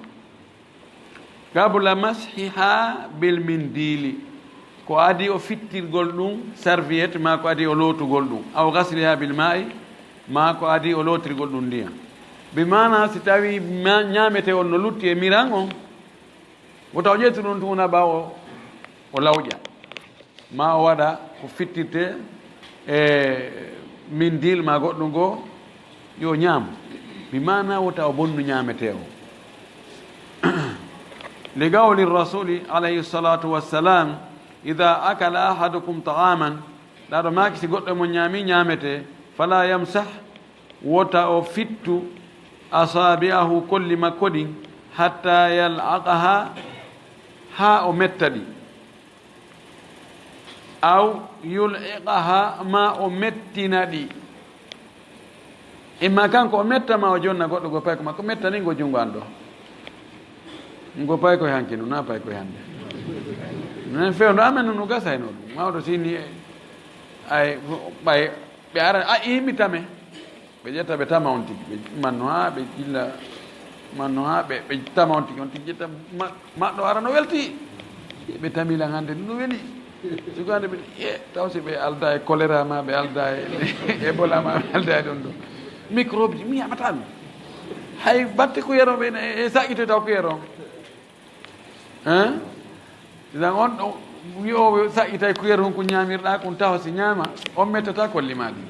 Qabla mashiha bil mindili, ko adi o fittirgol ɗum serviette, ma ko adi o lootugol ɗum, aw ghasliha bil ma'i, ma ko adi o lootirgol ɗum ndiyam. Bi maana, si tawi ma-, ñaamete on no lutti e miran on, wota o ƴettu ɗum tun wona ɓaawo o lawƴa. Ma o waɗa ko fittirte e mindil ma goɗɗum goo, yo ñaam. Mi maana wota o bonnu ñaamete o. Li qawli rasuli alayhi salatu wassalam, "Idha akala ahadukum ta'aman," ɗaɗo maaki si goɗɗo e mon ñaami ñaamete, "fala yamsah," wota o fittu, "asabi'ahu," kolli makko ɗin, "hatta yal'aqaha," haa o metta ɗi. "Aw yul'iqaha," ma o mettina ɗi. Imma kanko o metta, ma o jonna goɗɗo goo payko makko, metta ni ngo junngo an ɗo. Ngo payko hanki no, na payko hannde. Nen fewndo amen no, no gasayno ɗum. Mawɗo sini ay, ɓay ɓe ara, a imi tame. Ɓe ƴetta ɓe tama on tigi, ɓe manno haa ɓe jilla, manno haa ɓe, ɓe tama on tigi, on tigi ƴetta ma-, maɗɗo ara no welti. Ɓe tami lan hannde no weli. Suka hannde ɓe, e, taw si ɓe alda e choléra ma, ɓe alda e Ebola ma, ɓe alda e ɗon ɗo. Microbe ji, mi yaɓata ɗum. Hay batte ko yero ɓe e, e saƴƴito taw ko yero. Hein? Idan on ɗo wi'oowo saƴƴitay kuyel hun ko ñaamirɗaa kun taho si ñaama, on mettata kolli maa ɗin.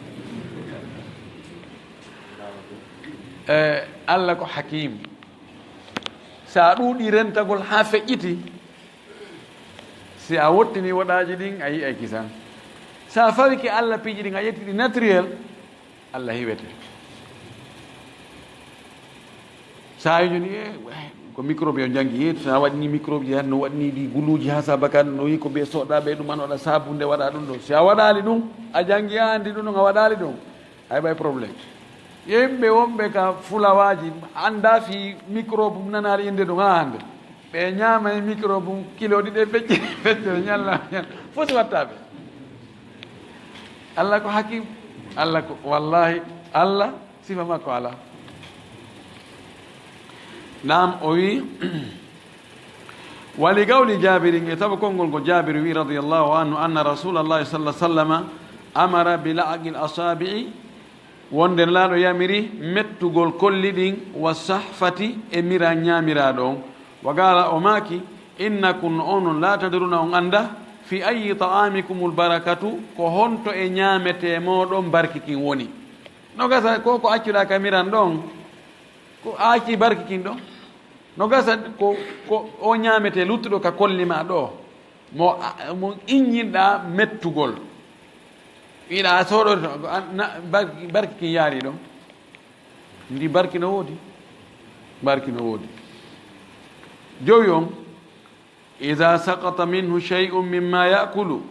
Eh, Allah ko hakim. Sa ɗuuɗi rentagol haa feƴƴiti, si a wottini woɗaaji ɗin, a yi'ay kisan. Sa fawike Allah piiji ɗin, a ƴetti ɗi naturel, Allah hiwete. Saayijo ni, e, ko microbe o janngi, e, so a waɗi ni microbe ji, han no waɗi ni ɗi guluuji, haa saabakan no yi ko ɓe soɗa ɓe ɗum, an waɗa saabunde, waɗa ɗum ɗo. Si a waɗaali ɗum, a janngi, a anndi ɗum ɗum, a waɗaali ɗum, a heɓay problème. Yimɓe wonɓe ka fulawaaji anndaa fii microbe, nanaali innde ɗum haa hannde. Ɓe ñaama e microbe kilo ɗiɗi e pecce, pecce ñalla, ñalla. Fof si watta ɓe. Allah ko hakim. Allah ko, wallahi, Allah sifa makko alaa. Naam, o wi, wali gawli Jaabirin, e sabu konngol ngo Jaabir wi, radiyallahu anhu, anna Rasuulallahi sallallahu alaihi wasallam amara bi la'qil asaabi'i, wonde Nelaaɗo yamiri mettugol kolli ɗin, wa sahfati, e mira ñaamiraaɗo on. Wa qaala, o maaki, innakum, onon, la tadruna, on anndaa, fi ayyi ta'amikumul barakatu, ko honto e ñaametee mooɗon barki kin woni. No gasa ko, ko accuɗaa ka miran ɗon, ko acci barki kin ɗon. No gasa ko, ko o ñaametee luttuɗo ka kolli ma ɗo, mo, mo inñinɗaa mettugol. Wiɗa sooɗo to, an-, na-, barki, barki kin yaari ɗon. Ndi barki no woodi. Barki no woodi. Jowi on, iza saqata minhu shay'un mimma ya'kulu,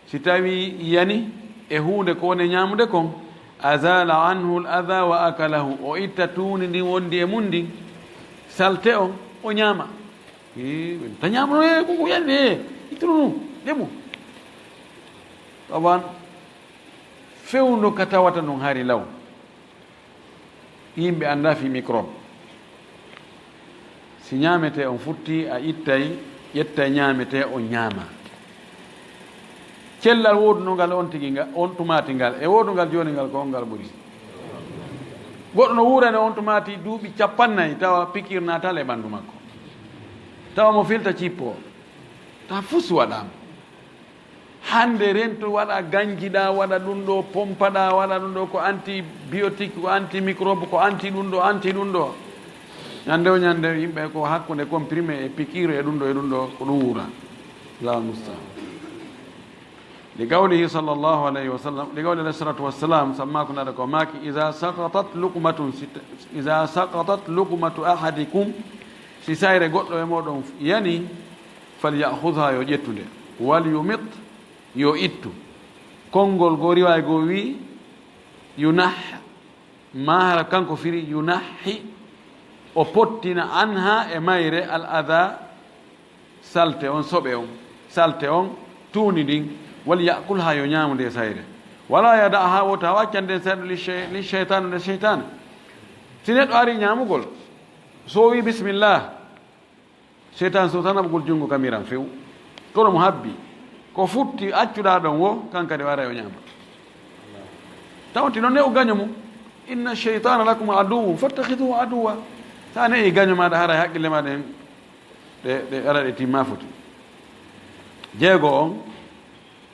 si tawi yani e huunde ko woni ñaamude kon, azala anhu al-adha wa akalahu, o itta tuundi ndin wondi e mun ndin, salte on, o ñaama. Ee, ta ñaama no, ee, ko, ko yani, ee, ittunu ɗum, ɗemu. Tawan fewndo ka tawata non hari law. Yimɓe anndaa fii microbe. Si ñaametee on futti, a ittay, ƴettay ñaametee on ñaama. Cellal woodunongal on tigi nga, on tumaati ngal, e woodungal jooni ngal, ko on ngal ɓuri. Goɗɗo no wuurani on tumaati duuɓi cappannayi, tawa pikiir naataali e ɓanndu makko. Tawa mo filta cippoo. Tawa fus waɗaama. Hannde rento waɗa ganjiɗaa, waɗa ɗum ɗo, pompaɗaa, waɗa ɗum ɗo ko antibiotique, ko antimicrobe, ko anti ɗum ɗo, anti ɗum ɗo. Ñande o ñande yimɓe ko hakkunde comprimé e piqûre e ɗum ɗo e ɗum ɗo, ko ɗum wuura. Allahu musta'an. Li qawlihi sallallahu alayhi wa sallam, li qawli alayhi salatu wassalam, samma ko naɗa ko maaki, iza saqatat luqmatun, si ta-, iza saqatat luqmatu ahadikum, si sayre goɗɗo e mooɗon yani, falya'khudhha, yo ƴettu nde. Wal yumit, yo ittu. Konngol goo, riwaaya goo wii, yunah, maa hara kanko firi, yunahhi, o pottina, anha, e mayre, al adha, salte on, soɓe on, salte on, tuundi ndin, wal ya'kulha, yo ñaamu nde sayre. Wala yada'ha, wota o accan nden sayre, li shey-, li sheytaani, nde seytaane. Si neɗɗo ari ñaamugol, so o wii, bismillah, seytaane so tan naɓugol junngo ka miran few. Kono mo habbi, ko futti accuɗaa ɗon wo, kan kadi o aray o ñaama. Tawanti noon ne o gaño mum. Inna sheytaana lakum aduwwun fattakhidhuhu aduwwa. So a ne'i gaño maaɗa, haray haqqille maaɗa en ɗe, ɗe ara ɗe timma foti. Jeego on,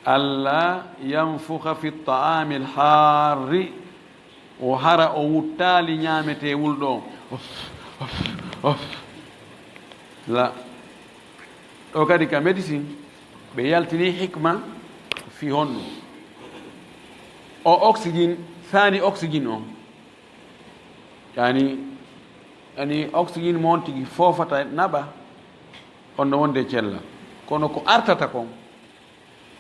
alla yanfukha fi ta'amil harri, o hara o wuttaali ñaametee wulɗo on. Of, of, of. La. Ɗo kadi ka médecine, ɓe yaltini hikma fi honɗum. O oxygène, saani oxygène on. Yani, yani oxygène mo on tigi foofata naɓa, on no wonde cella. Kono ko artata kon,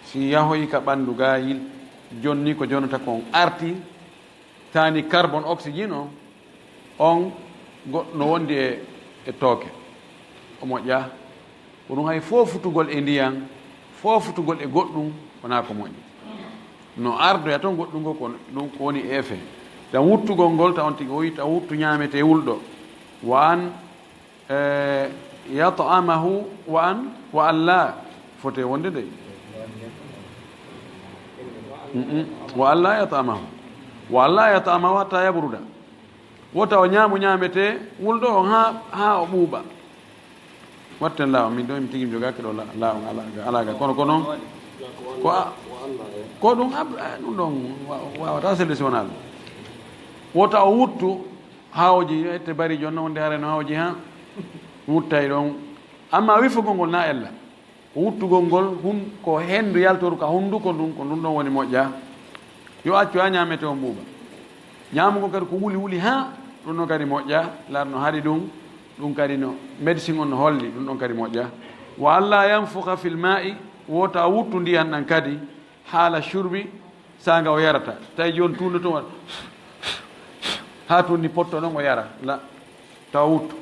si yahoyi ka ɓanndu ga, yil-, jonni ko jonnata kon arti, taani carbone oxygène on, on go-, no wondi e, e tooke. O moƴƴa. Ko ɗum hay foofutugol e ndiyan, foofutugol e goɗɗum, wonaa ko moƴƴi. No ardoya toon goɗɗum ngol, ko ɗum ko woni effet. Tan wuttugol ngol, taw on tigi o wi, taw wuttu ñaametee wulɗo. Wa an, eh, yat'amahu, wa an, wa an laa, fotee wonde dey. Mm-mm. Wa an laa yat'amahu. Wa an laa yat'amahu hatta yabruda. Wota o ñaamu ñaametee wulɗo on haa, haa o ɓuuɓa. Watten laawol, min ɗo mi tigi mi jogaaki ɗo la-, laawol alaa ga, alaa ga. Kono ko noon, ko a-, ko ɗum ab-, a-, ɗum ɗon wa-, waawata selde si wonaa ɗum. Wota o wuttu haa o jeyi, ette bari jooni no wonde hare no haa o jeyi haa wuttay ɗon. Amma wifugol ngol na ella. Ko wuttugol ngol, hun-, ko henndu yaltoru ka hunnduko ndun, ko ndun ɗon woni moƴƴa. Yo accu haa ñaamete on ɓuuɓa. Ñaamugol kadi ko wuli wuli haa ɗun ɗon kadi moƴƴa, laar no haɗi ɗun, ɗun kadi no médecine on no holli, ɗun ɗon kadi moƴƴa. Wa alla yanfukha fil ma'i, wota wuttu ndiyan ɗan kadi, haala shurbi, saanga o yarata. Tawi jooni tuundo tun waɗa. Haa tunni potto noon o yara, la, tawa wuttu.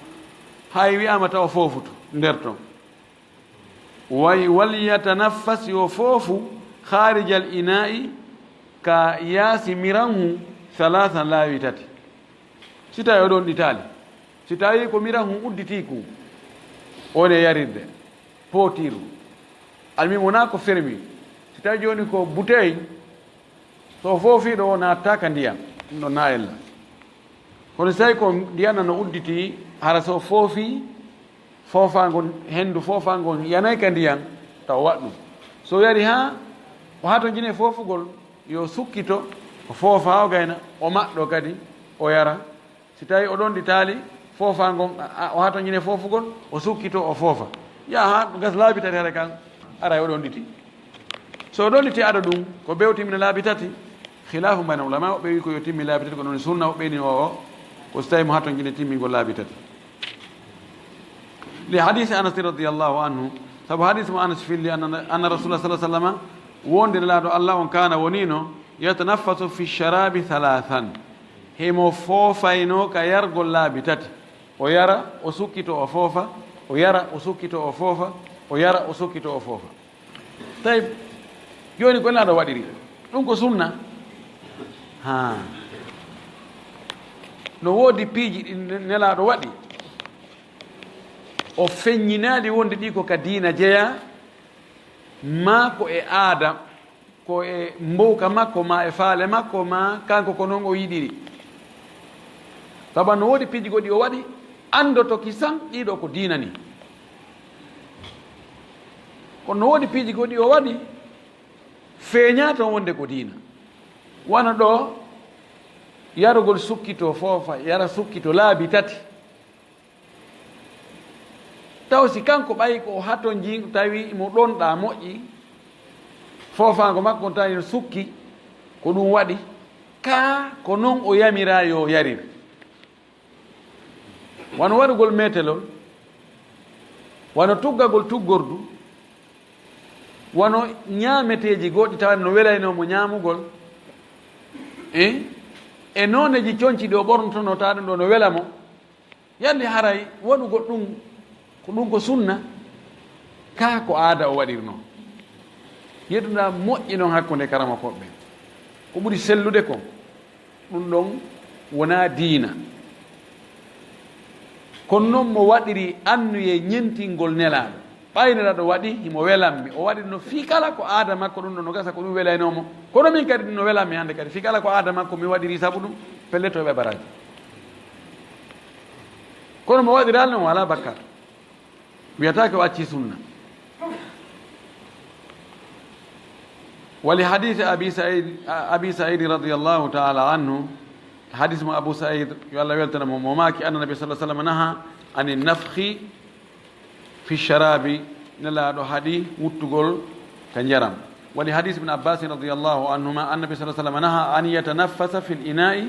Hay wi'aama tawa foofutu nder ton. Way, "Wal yatanaffas", yo foofu, "kharijal ina'i", ka yaasi miranhu, "thalathan", laabi tati. Si tawi o ɗon ɗitaali, si tawi ko miranhu udditii ku, on e yarirde, pootiiru. Almi wonaa ko fermi. Si tawi jooni ko bouteille, so o foofii ɗo, o naattaa ka ndiyam, ɗum ɗon na ella. Kono si tawi ko ndiyam no udditii, hara so o foofii, foofaango, henndu foofaango yanay ka ndiyam, taw waɗ ɗum. So o yari haa o hatonjine foofugol, yo sukkito, o foofa haa o gayna, o maɗɗo kadi, o yara. Si tawi o ɗon ɗitaali, foofaango, a, a, o hatonjine foofugol, o sukkito, o foofa. Yaa haa gas laabi tati hare kan, aray o ɗon ɗiti. So o ɗon ɗiti ado ɗum, ko bewtimina laabi tati, khilaafu bayna ulama, woɓɓe wi ko yo timmi laabi tati, ko ɗon sunna, woɓɓe ni o, o, ko so tawi mo hatonjine timmingol laabi tati. Li hadisi Anas radiyallahu anhu, sabu hadis mo Anas filli, anna, anna Rasulullah sallallahu alaihi wasallam, wonde Nelaaɗo Allah on kana wonino, yatanaffasu fi sharabi thalathan. Himo foofayno ka yargol laabi tati. O yara, o sukkito, o foofa, o yara, o sukkito, o foofa, o yara, o sukkito, o foofa. Tawi jooni ko Nelaaɗo waɗiri? Ɗum ko sunna. Ha. No woodi piiji ɗi Nelaaɗo waɗi. O feññinaali wonde ɗi ko ka diina jeyaa, maa ko e aada, ko e mbowka makko, maa e faale makko, maa kanko ko noon o yiɗiri. Sabu no woodi piiji goɗɗi o waɗi, anndoto ki san ɗiɗo ko diina ni. Kono no woodi piiji goɗɗi o waɗi, feeñaa toon wonde ko diina. Wano ɗo, yarugol sukkito foofa, yara sukkito laabi tati. Taw si kanko ɓay ko o hatonjii, tawi mo ɗonɗaa moƴƴi, foofaango makko on tawi no sukki, ko ɗum waɗi, kaa ko non o yamiraa yo yarir. Wano waɗugol metelol, wano tuggagol tuggordu, wano ñaameteeji goɗɗi tawa no welaynoo mo ñaamugol, e, e nooneeji conci ɗi o ɓornotonoo tawa ɗum ɗo no wela mo. Yalli haray waɗugol ɗum, ko ɗum ko sunna, kaa ko aada o waɗirnoo? Yeɗu-ɗaa moƴƴi non hakkunde karamokooɓe ɓen. Ko ɓuri sellude kon, ɗum ɗon wonaa diina. Kono non mo waɗiri anniyee ñentingol Nelaaɗo. Ɓay Nelaaɗo waɗi, himo welammi. O waɗi no fii kala ko aada makko ɗum ɗon no gasa ko ɗum welaynoo mo. Kono min kadi ɗum no welammi hannde kadi. Fii kala ko aada makko mi waɗiri sabu ɗum, pellet o heɓa baraaji. Kono mo waɗiraali non, o alaa bakkaatu. Wiyataake o accii sunna. Wali hadisi Abi Sa'id, Abi Sa'id radiyallahu ta'ala anhu, hadis mo Abu Sa'id, yo Allah weltana mo, mo maaki, anna Nabi sallallahu alaihi wasallam naha ani nafkhi fi sharabi, Nelaaɗo haɗi wuttugol ka njaram. Wali hadis Ibn Abbas radiyallahu anhuma, anna Nabi sallallahu alaihi wasallam naha an yatanaffasa fil ina'i,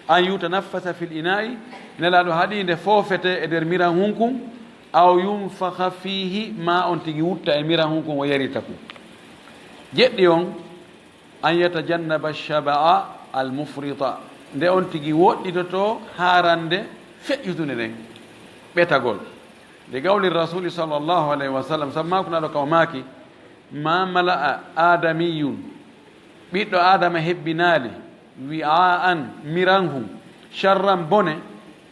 an yutanaffasa fil ina'i, Nelaaɗo haɗi nde foofete e nder miran hunkun, aw yunfakha fihi, ma on tigi wutta e miran hunkun o yarita kun. Jeɗɗi on, an yatajannaba shaba'a al mufrita, nde on tigi woɗɗitoto haarande feƴƴutunde nden, ɓetagol. Li qawli rasuli sallallahu alaihi wasallam, sabu maaku Nelaaɗo ka o maaki, ma mala'a adamiyun, ɓiɗɗo Aadama hebbinaali, wi'a'an, miranhu, sharran bone,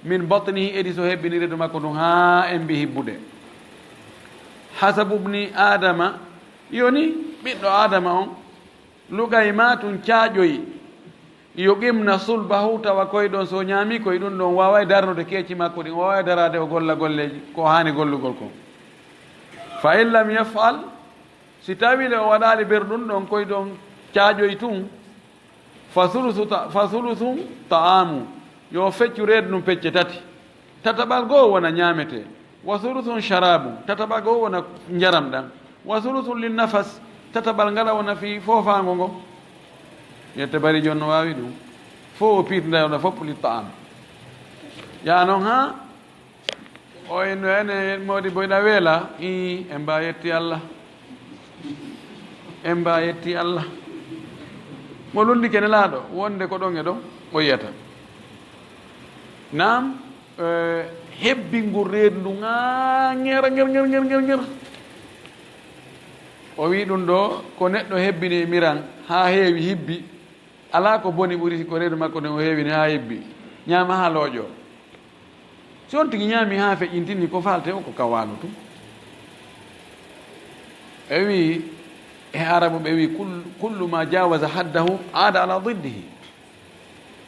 min batnihi, edi so hebbini reedu makko ndun haa embi hibbude. Hasabu ibni Aadama, yoni ɓiɗɗo Aadama on, lugaymatun caaƴoyi, yuqimna sulbahu, tawa koy ɗon so ñaami koy ɗum ɗon waaway darnude keeci makko ɗin, o waaway daraade o golla golleeji ko haani gollugol kon. Fa in lam yaf'al, si tawi le o waɗaali ber ɗum ɗon koy ɗon caaƴoyi tun, fa sulusu ta-, fa sulusun ta'amu, yo feccu reedu ndun pecce tati. Tataɓal goo wona ñaametee, wa sulusun sharabu, tataɓal goo wona njaram ɗan, wa sulusun lin nafas, tataɓal ngala wona fii foofaango ngo. Yette bari jon no waawi ɗum. Fof o piit ndayoɗo fof li ta'am. Yaa non haa o en no ene moodi boyɗa weela, ii, en mbaa yetti Allah. En mbaa yetti Allah. Mo lunndike Nelaaɗo wonde ko ɗon e ɗon o yiyata. Naam, eh, hebbingol reedu ndu ŋaa ŋer, ŋer, ŋer, ŋer, ŋer, ŋer. O wi'i ɗum ɗo, ko neɗɗo hebbini e miran, haa heewi hibbi. Alaa ko boni ɓuri ko reedu makko nden o heewini haa hibbi. Ñaama haa looƴo. Si on tigi ñaami haa feƴƴintini, ko faalte o, ko ka waalu tun. E wi'i, e Arabu ɓe wi'i, "Kul-, kullu ma jawaza haddahu aada ala diddihi."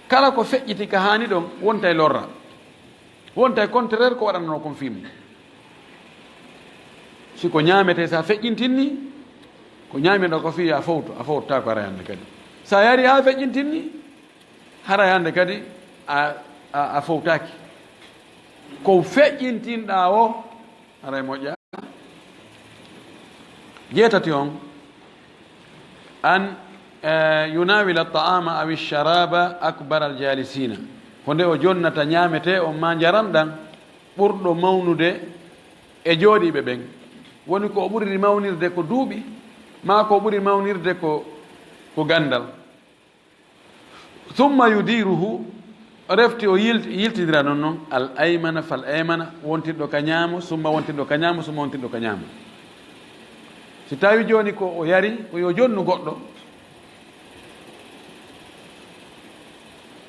Kala ko feƴƴiti ka haani ɗon, wonta e lorra. Wonta e contraire ko waɗanoo kon fii mum. Si ko ñaametee, si a feƴƴintinni, ko ñaamiɗaa ko fii a fowto, a fowtaako haray hannde kadi. Si a yari haa feƴƴintinni, haray hannde kadi a, a, a fowtaaki. Ko feƴƴintinɗaa o, haray moƴƴaa. Jeetati on, an, eh, yunawila ta'ama awi sharaba akbar al jalisina. Ko nde o jonnata ñaametee on maa njaram ɗan ɓurɗo mawnude e jooɗiiɓe ɓen. Woni ko o ɓuri mawnirde ko duuɓi, maa ko o ɓuri mawnirde ko, ko ganndal. Summa yudiruhu, refti o yilt-, yiltidira non non, al aymana fal aymana, wontirɗo ka ñaamo, summa wontirɗo ka ñaamo, summa wontirɗo ka ñaamo. Si tawi jooni ko o yari, ko yo jonnu goɗɗo,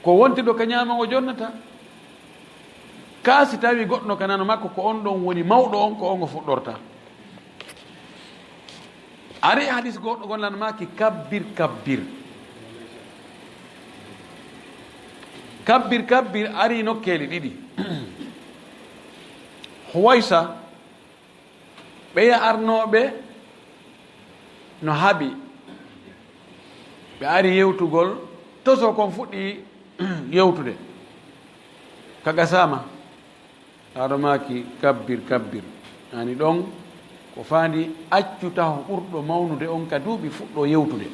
ko wontirɗo ka ñaamo o jonnata. Kaa si tawi goɗɗo ka nano makko, ko on ɗon woni mawɗo on, ko on o fuɗɗorta. Ari hadis goɗɗo gon lan maaki, "Kabbir, kabbir." Kabbir, kabbir ari nokkeeli ɗiɗi. Huwaysa, ɓeya arnooɓe no haɓi. Ɓe ari yewtugol, toso kon fuɗɗi yewtude. Ka gasama. Laaɗo maaki, "Kabbir, kabbir." Ani ɗon, ko faandi accu taho ɓurɗo mawnude on ka duuɓi fuɗɗo yewtude.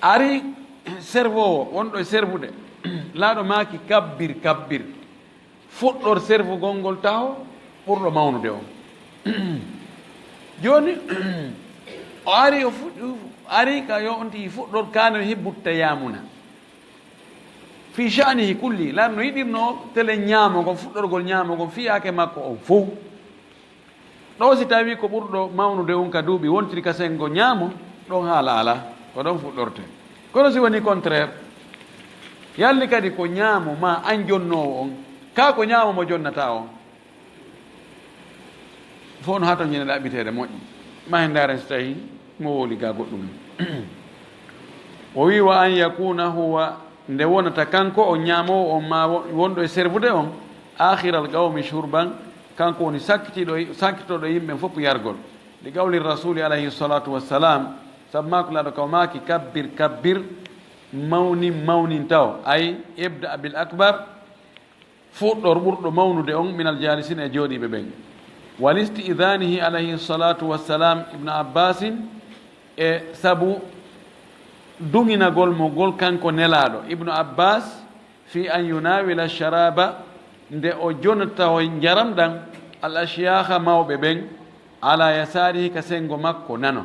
Ari servoowo, wonɗo e servude. Laaɗo maaki, "Kabbir, kabbir." Fuɗɗor servugol ngol taho ɓurɗo mawnude on. Jooni, o ari, o fuɗɗi, ari ka yo on tigi fuɗɗor kaana yuhibbu tayamuna. Fi sha'nihi kulli, lan no yiɗirno tele ñaamo ngon, fuɗɗorgol ñaamo ngon, fiyaake makko on fow. Ɗo si tawi ko ɓurɗo mawnude on ka duuɓi wontiri ka sengo ñaamo, ɗon haala alaa, ko ɗon fuɗɗorte. Kono si woni contraire, yalli kadi ko ñaamo ma an jonnoowo on, kaa ko ñaamo mo jonnata on, fof no haa to ñande ɗaɓɓiteede moƴƴi. Ma en ndaaren si tawi mo wowli ga goɗɗum. O wi, "Wa an yakuna huwa," nde wonata kanko o ñaamoowo on ma wo-, wonɗo e servude on, "akhiral qawmi shurban," kanko woni sakkitiiɗo, sakkitooɗo yimɓe fof yargol. Li qawli rasuli alayhi salatu wassalam, sabu maako laaɗo kaw maaki, "Kabbir, kabbir," mawnin, mawnin taw, ay, "Ibda bil akbar," fuɗɗor ɓurɗo mawnude on minal jalisina e jooɗiiɓe ɓen. Wal isti'danihi alayhi salatu wassalam ibnu Abbasin, e sabu duŋinagol mo ngol kanko Nelaaɗo. Ibnu Abbas fi an yunawila sharaba, nde o jonata o njaram ɗan, al ashiyaha mawɓe ɓen, ala yasarihi ka sengo makko nano.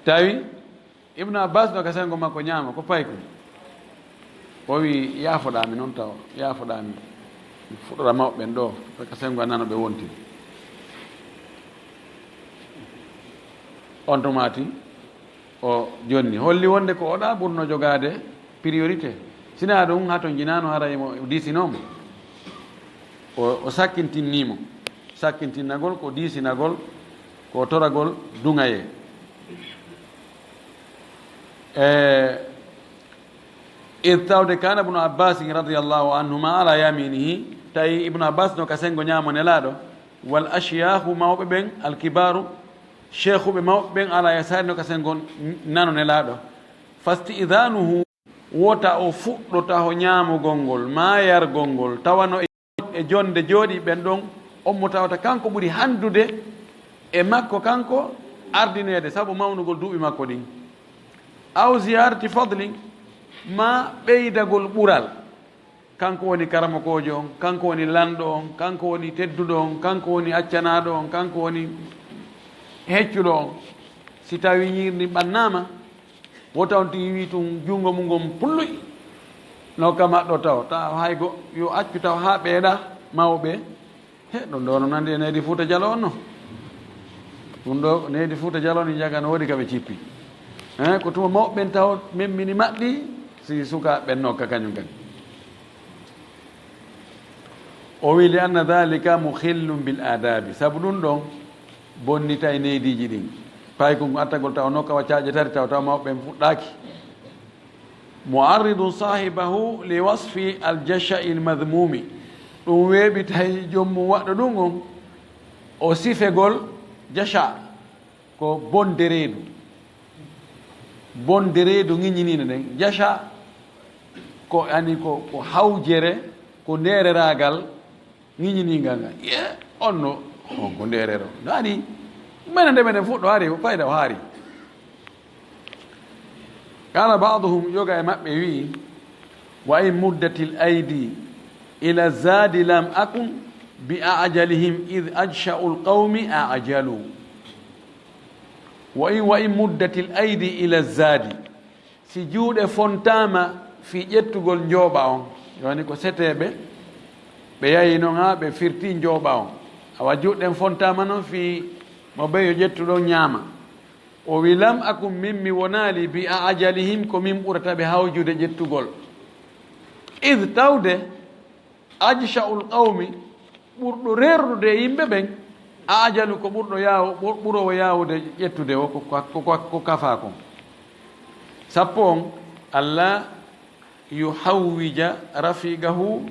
Tawi Ibnu Abbas no ka sengo makko ñaama, ko paykun. O wi, "Yaafoɗaa mi non taw, yaafoɗaa mi. Mi fuɗɗora mawɓe ɓen ɗo, ka sengo an nano ɓe wontiri." On tumaati, o jonni. Holli wonde ko oɗa ɓurno jogaade priorité. Sina ɗum, haa to jinaano haray mo diisinooma. O, o sakkintinniimo. Sakkintinnagol ko diisinagol, ko toragol duŋayee. E, id tawde kana Ibnu Abbas radiyallahu anhuma ala yaminihi, tawi Ibnu Abbas no ka sengo ñaamo Nelaaɗo, wal ashiyahu mawɓe ɓen, al kibaru, sheekhuɓe mawɓe ɓen, ala yasari no ka sengo nano Nelaaɗo. Fasti'danuhu, wota o fuɗɗo taho ñaamugol ngol, maa yargol ngol, tawano e, e jonde jooɗi ɓen ɗon, on mo tawata kanko ɓuri handude e makko kanko ardineede, sabu mawnugol duuɓi makko ɗin. Aw ziyarati fadlin, maa ɓeydagol ɓural. Kanko woni karamokoojo on, kanko woni lanɗo on, kanko woni tedduɗo on, kanko woni accanaaɗo on, kanko woni heccuɗo on. Si tawi ñiiri ndin ɓannaama, wota on tigi wi tun junngo mum ngon pulluy. No kama ɗo taw, taw hay go, yo accu taw haa ɓeeɗa mawɓe. He, ɗum ɗo no nandi e neydi Fuuta Jaloo on no. Ɗum ɗo neydi Fuuta Jaloo ni njaga no woodi ka ɓe cippi. He, ko tuma mawɓe ɓen taw memmini maɓɓi, si sukaaɓe ɓen nokka kañum kadi. O wi, "Li anna dhalika mukhillun bil adabi." Sabu ɗum ɗon bonnitay neydiiji ɗin. Paykun attagol taw nokka wa caaƴe tati taw, taw mawɓe ɓen fuɗɗaaki. Mu'arridun sahibahu li wasfi al-jasha'il madhmumi. Ɗum weeɓitay joom mum waɗɗo ɗum on, o sifegol jasha, ko bonde reedu. Bonde reedu ŋiñiniinde nden. Jasha ko ani ko, ko hawjere, ko ndeereraagal ŋiñiniingal ngal. Ye, on no, on ko ndeerero. No ani, menen nde meɗen fuɗɗo hari, fayda o hari. Qala ba'duhum, yoga e maɓɓe wi'i, "Wa in muddatil aydi ila zadi lam akun bi a'jalihim id ajsha'ul qawmi a'jalu." Wa in, wa in muddatil aydi ila zadi. Si juuɗe fontaama fii ƴettugol njooɓa on, woni ko seteeɓe, ɓe yahi non haa ɓe firti njooɓa on. Awa juuɗe ɗen fontaama non fii mo ɓe yo ƴettu ɗon ñaama. O wi, "Lam akun, min mi wonaali, bi a'jalihim, ko min ɓurata ɓe hawjude ƴettugol. Id tawde, ajsha'ul qawmi, ɓurɗo reerrude e yimɓe ɓen, a'jalu, ko ɓurɗo yaaw-, ɓur-, ɓuroowo yaawude ƴettude o, ko, ko, ko, ko kafaa kon." Sappo on, "Alla yuhawwija rafiqahu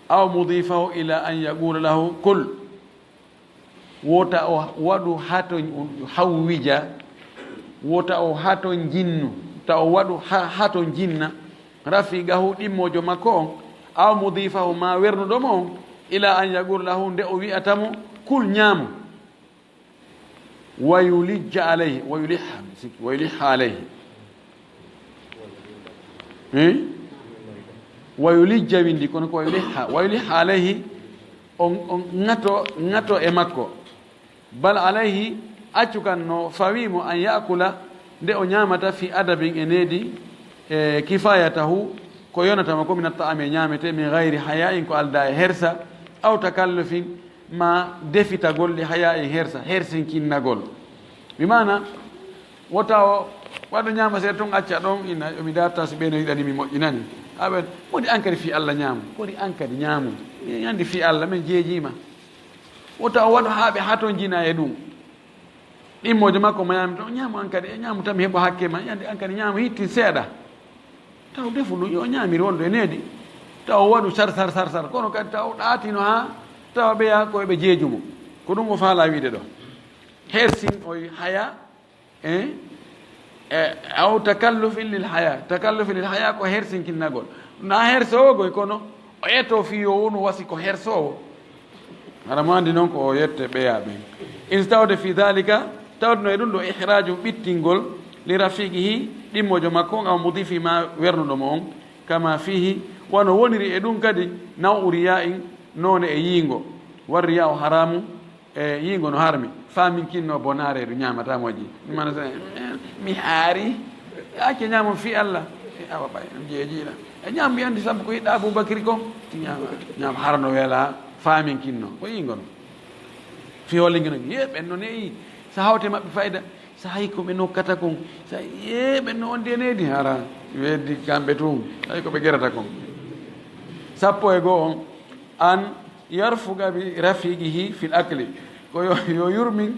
aw mudifahu ila an yaqula lahu, 'Kul.'" Wota o waɗu hato hawwija, wota o hato jinnu, ta o waɗu ha-, hato jinna, rafiqahu, ɗimmoojo makko on, aw mudifahu, ma wernuɗo mo on, ila an yaqula lahu, nde o wi'ata mo, "Kul, ñaamu." Wa yulijja alayhi, wa yuliha, mi sikki, wa yuliha alayhi. Eh? Wa yulijja windi, kono ko wa yuliha, wa yuliha alayhi, on, on ŋato, ŋato e makko. Bal alayhi, accu kan no fawi mo an ya'kula, nde o ñaamata fi adabin e needi, e kifayatahu, ko yonata mo ko min at-ta'ami e ñaamete, min ghayri haya'in, ko alda e hersa, aw takallufin, ma defitagol li haya'in hersa, hersinkinnagol. Bi maana, wota o waɗo ñaama seeɗa tun acca ɗon, ina, mi darta si ɓe no yiɗani mi moƴƴinani. Aɓen, modi an kadi fi Allah ñaamu, kodi an kadi ñaamu. Mi andi fi Allah, men jeejiima. Wota o waɗu haa ɓe hatonjina e ɗum. Ɗimmoojo makko mayaami to, "Ñaamu an kadi, e ñaamu tan mi heɓo hakke ma." Yande an kadi ñaamu hittin seeɗa. Taw defu ɗum, yo ñaamiri wonɗo e needi. Taw o waɗu sar, sar, sar, sar. Kono kadi taw ɗaatino haa tawa ɓeya ko eɓe jeejumo. Ko ɗum o faala wiide ɗo. Hersin o haya, eh? E, aw takallufin lil haya. Takallufin lil haya ko hersinkinnagol. Na hersowo goy kono o eto fii yo wonu wasi ko hersoowo. Hara mo anndi noon ko o yette ɓeya ɓen. In tawde fi dhalika, tawde no e ɗum ɗo ihraju ɓittingol li rafiqihi, ɗimmoojo makko on, aw mudifi ma wernuɗo mo on, kama fihi, wano woniri e ɗum kadi, naw'u riya'in, noone e yiingo. War riya'u haramu, e yiingo no harmi. Faaminkinno bonaare ɗum ñaamata moƴƴi. Ɗum mana sa, eh, mi haari. Acce ñaamon fii Allah. E awa ɓay, ɗum jeejiiɗa. E ñaam mi anndi sabu ko yiɗɗa Abubakri kon. Ti ñaama, ñaam hara no wela faaminkinno. Ko yiingo no. Fii hollingino, ye ɓen no ne'i. Sa hawte maɓɓe fayda. Sa hay ko ɓe nokkata kon. Sa ye ɓen no ondi e neydi hara. Weddi kamɓe tun. Hay ko ɓe gerata kon. Sappo e goo on. An yarfuqa bi rafiqihi fil akli. Ko yo, yo yurmin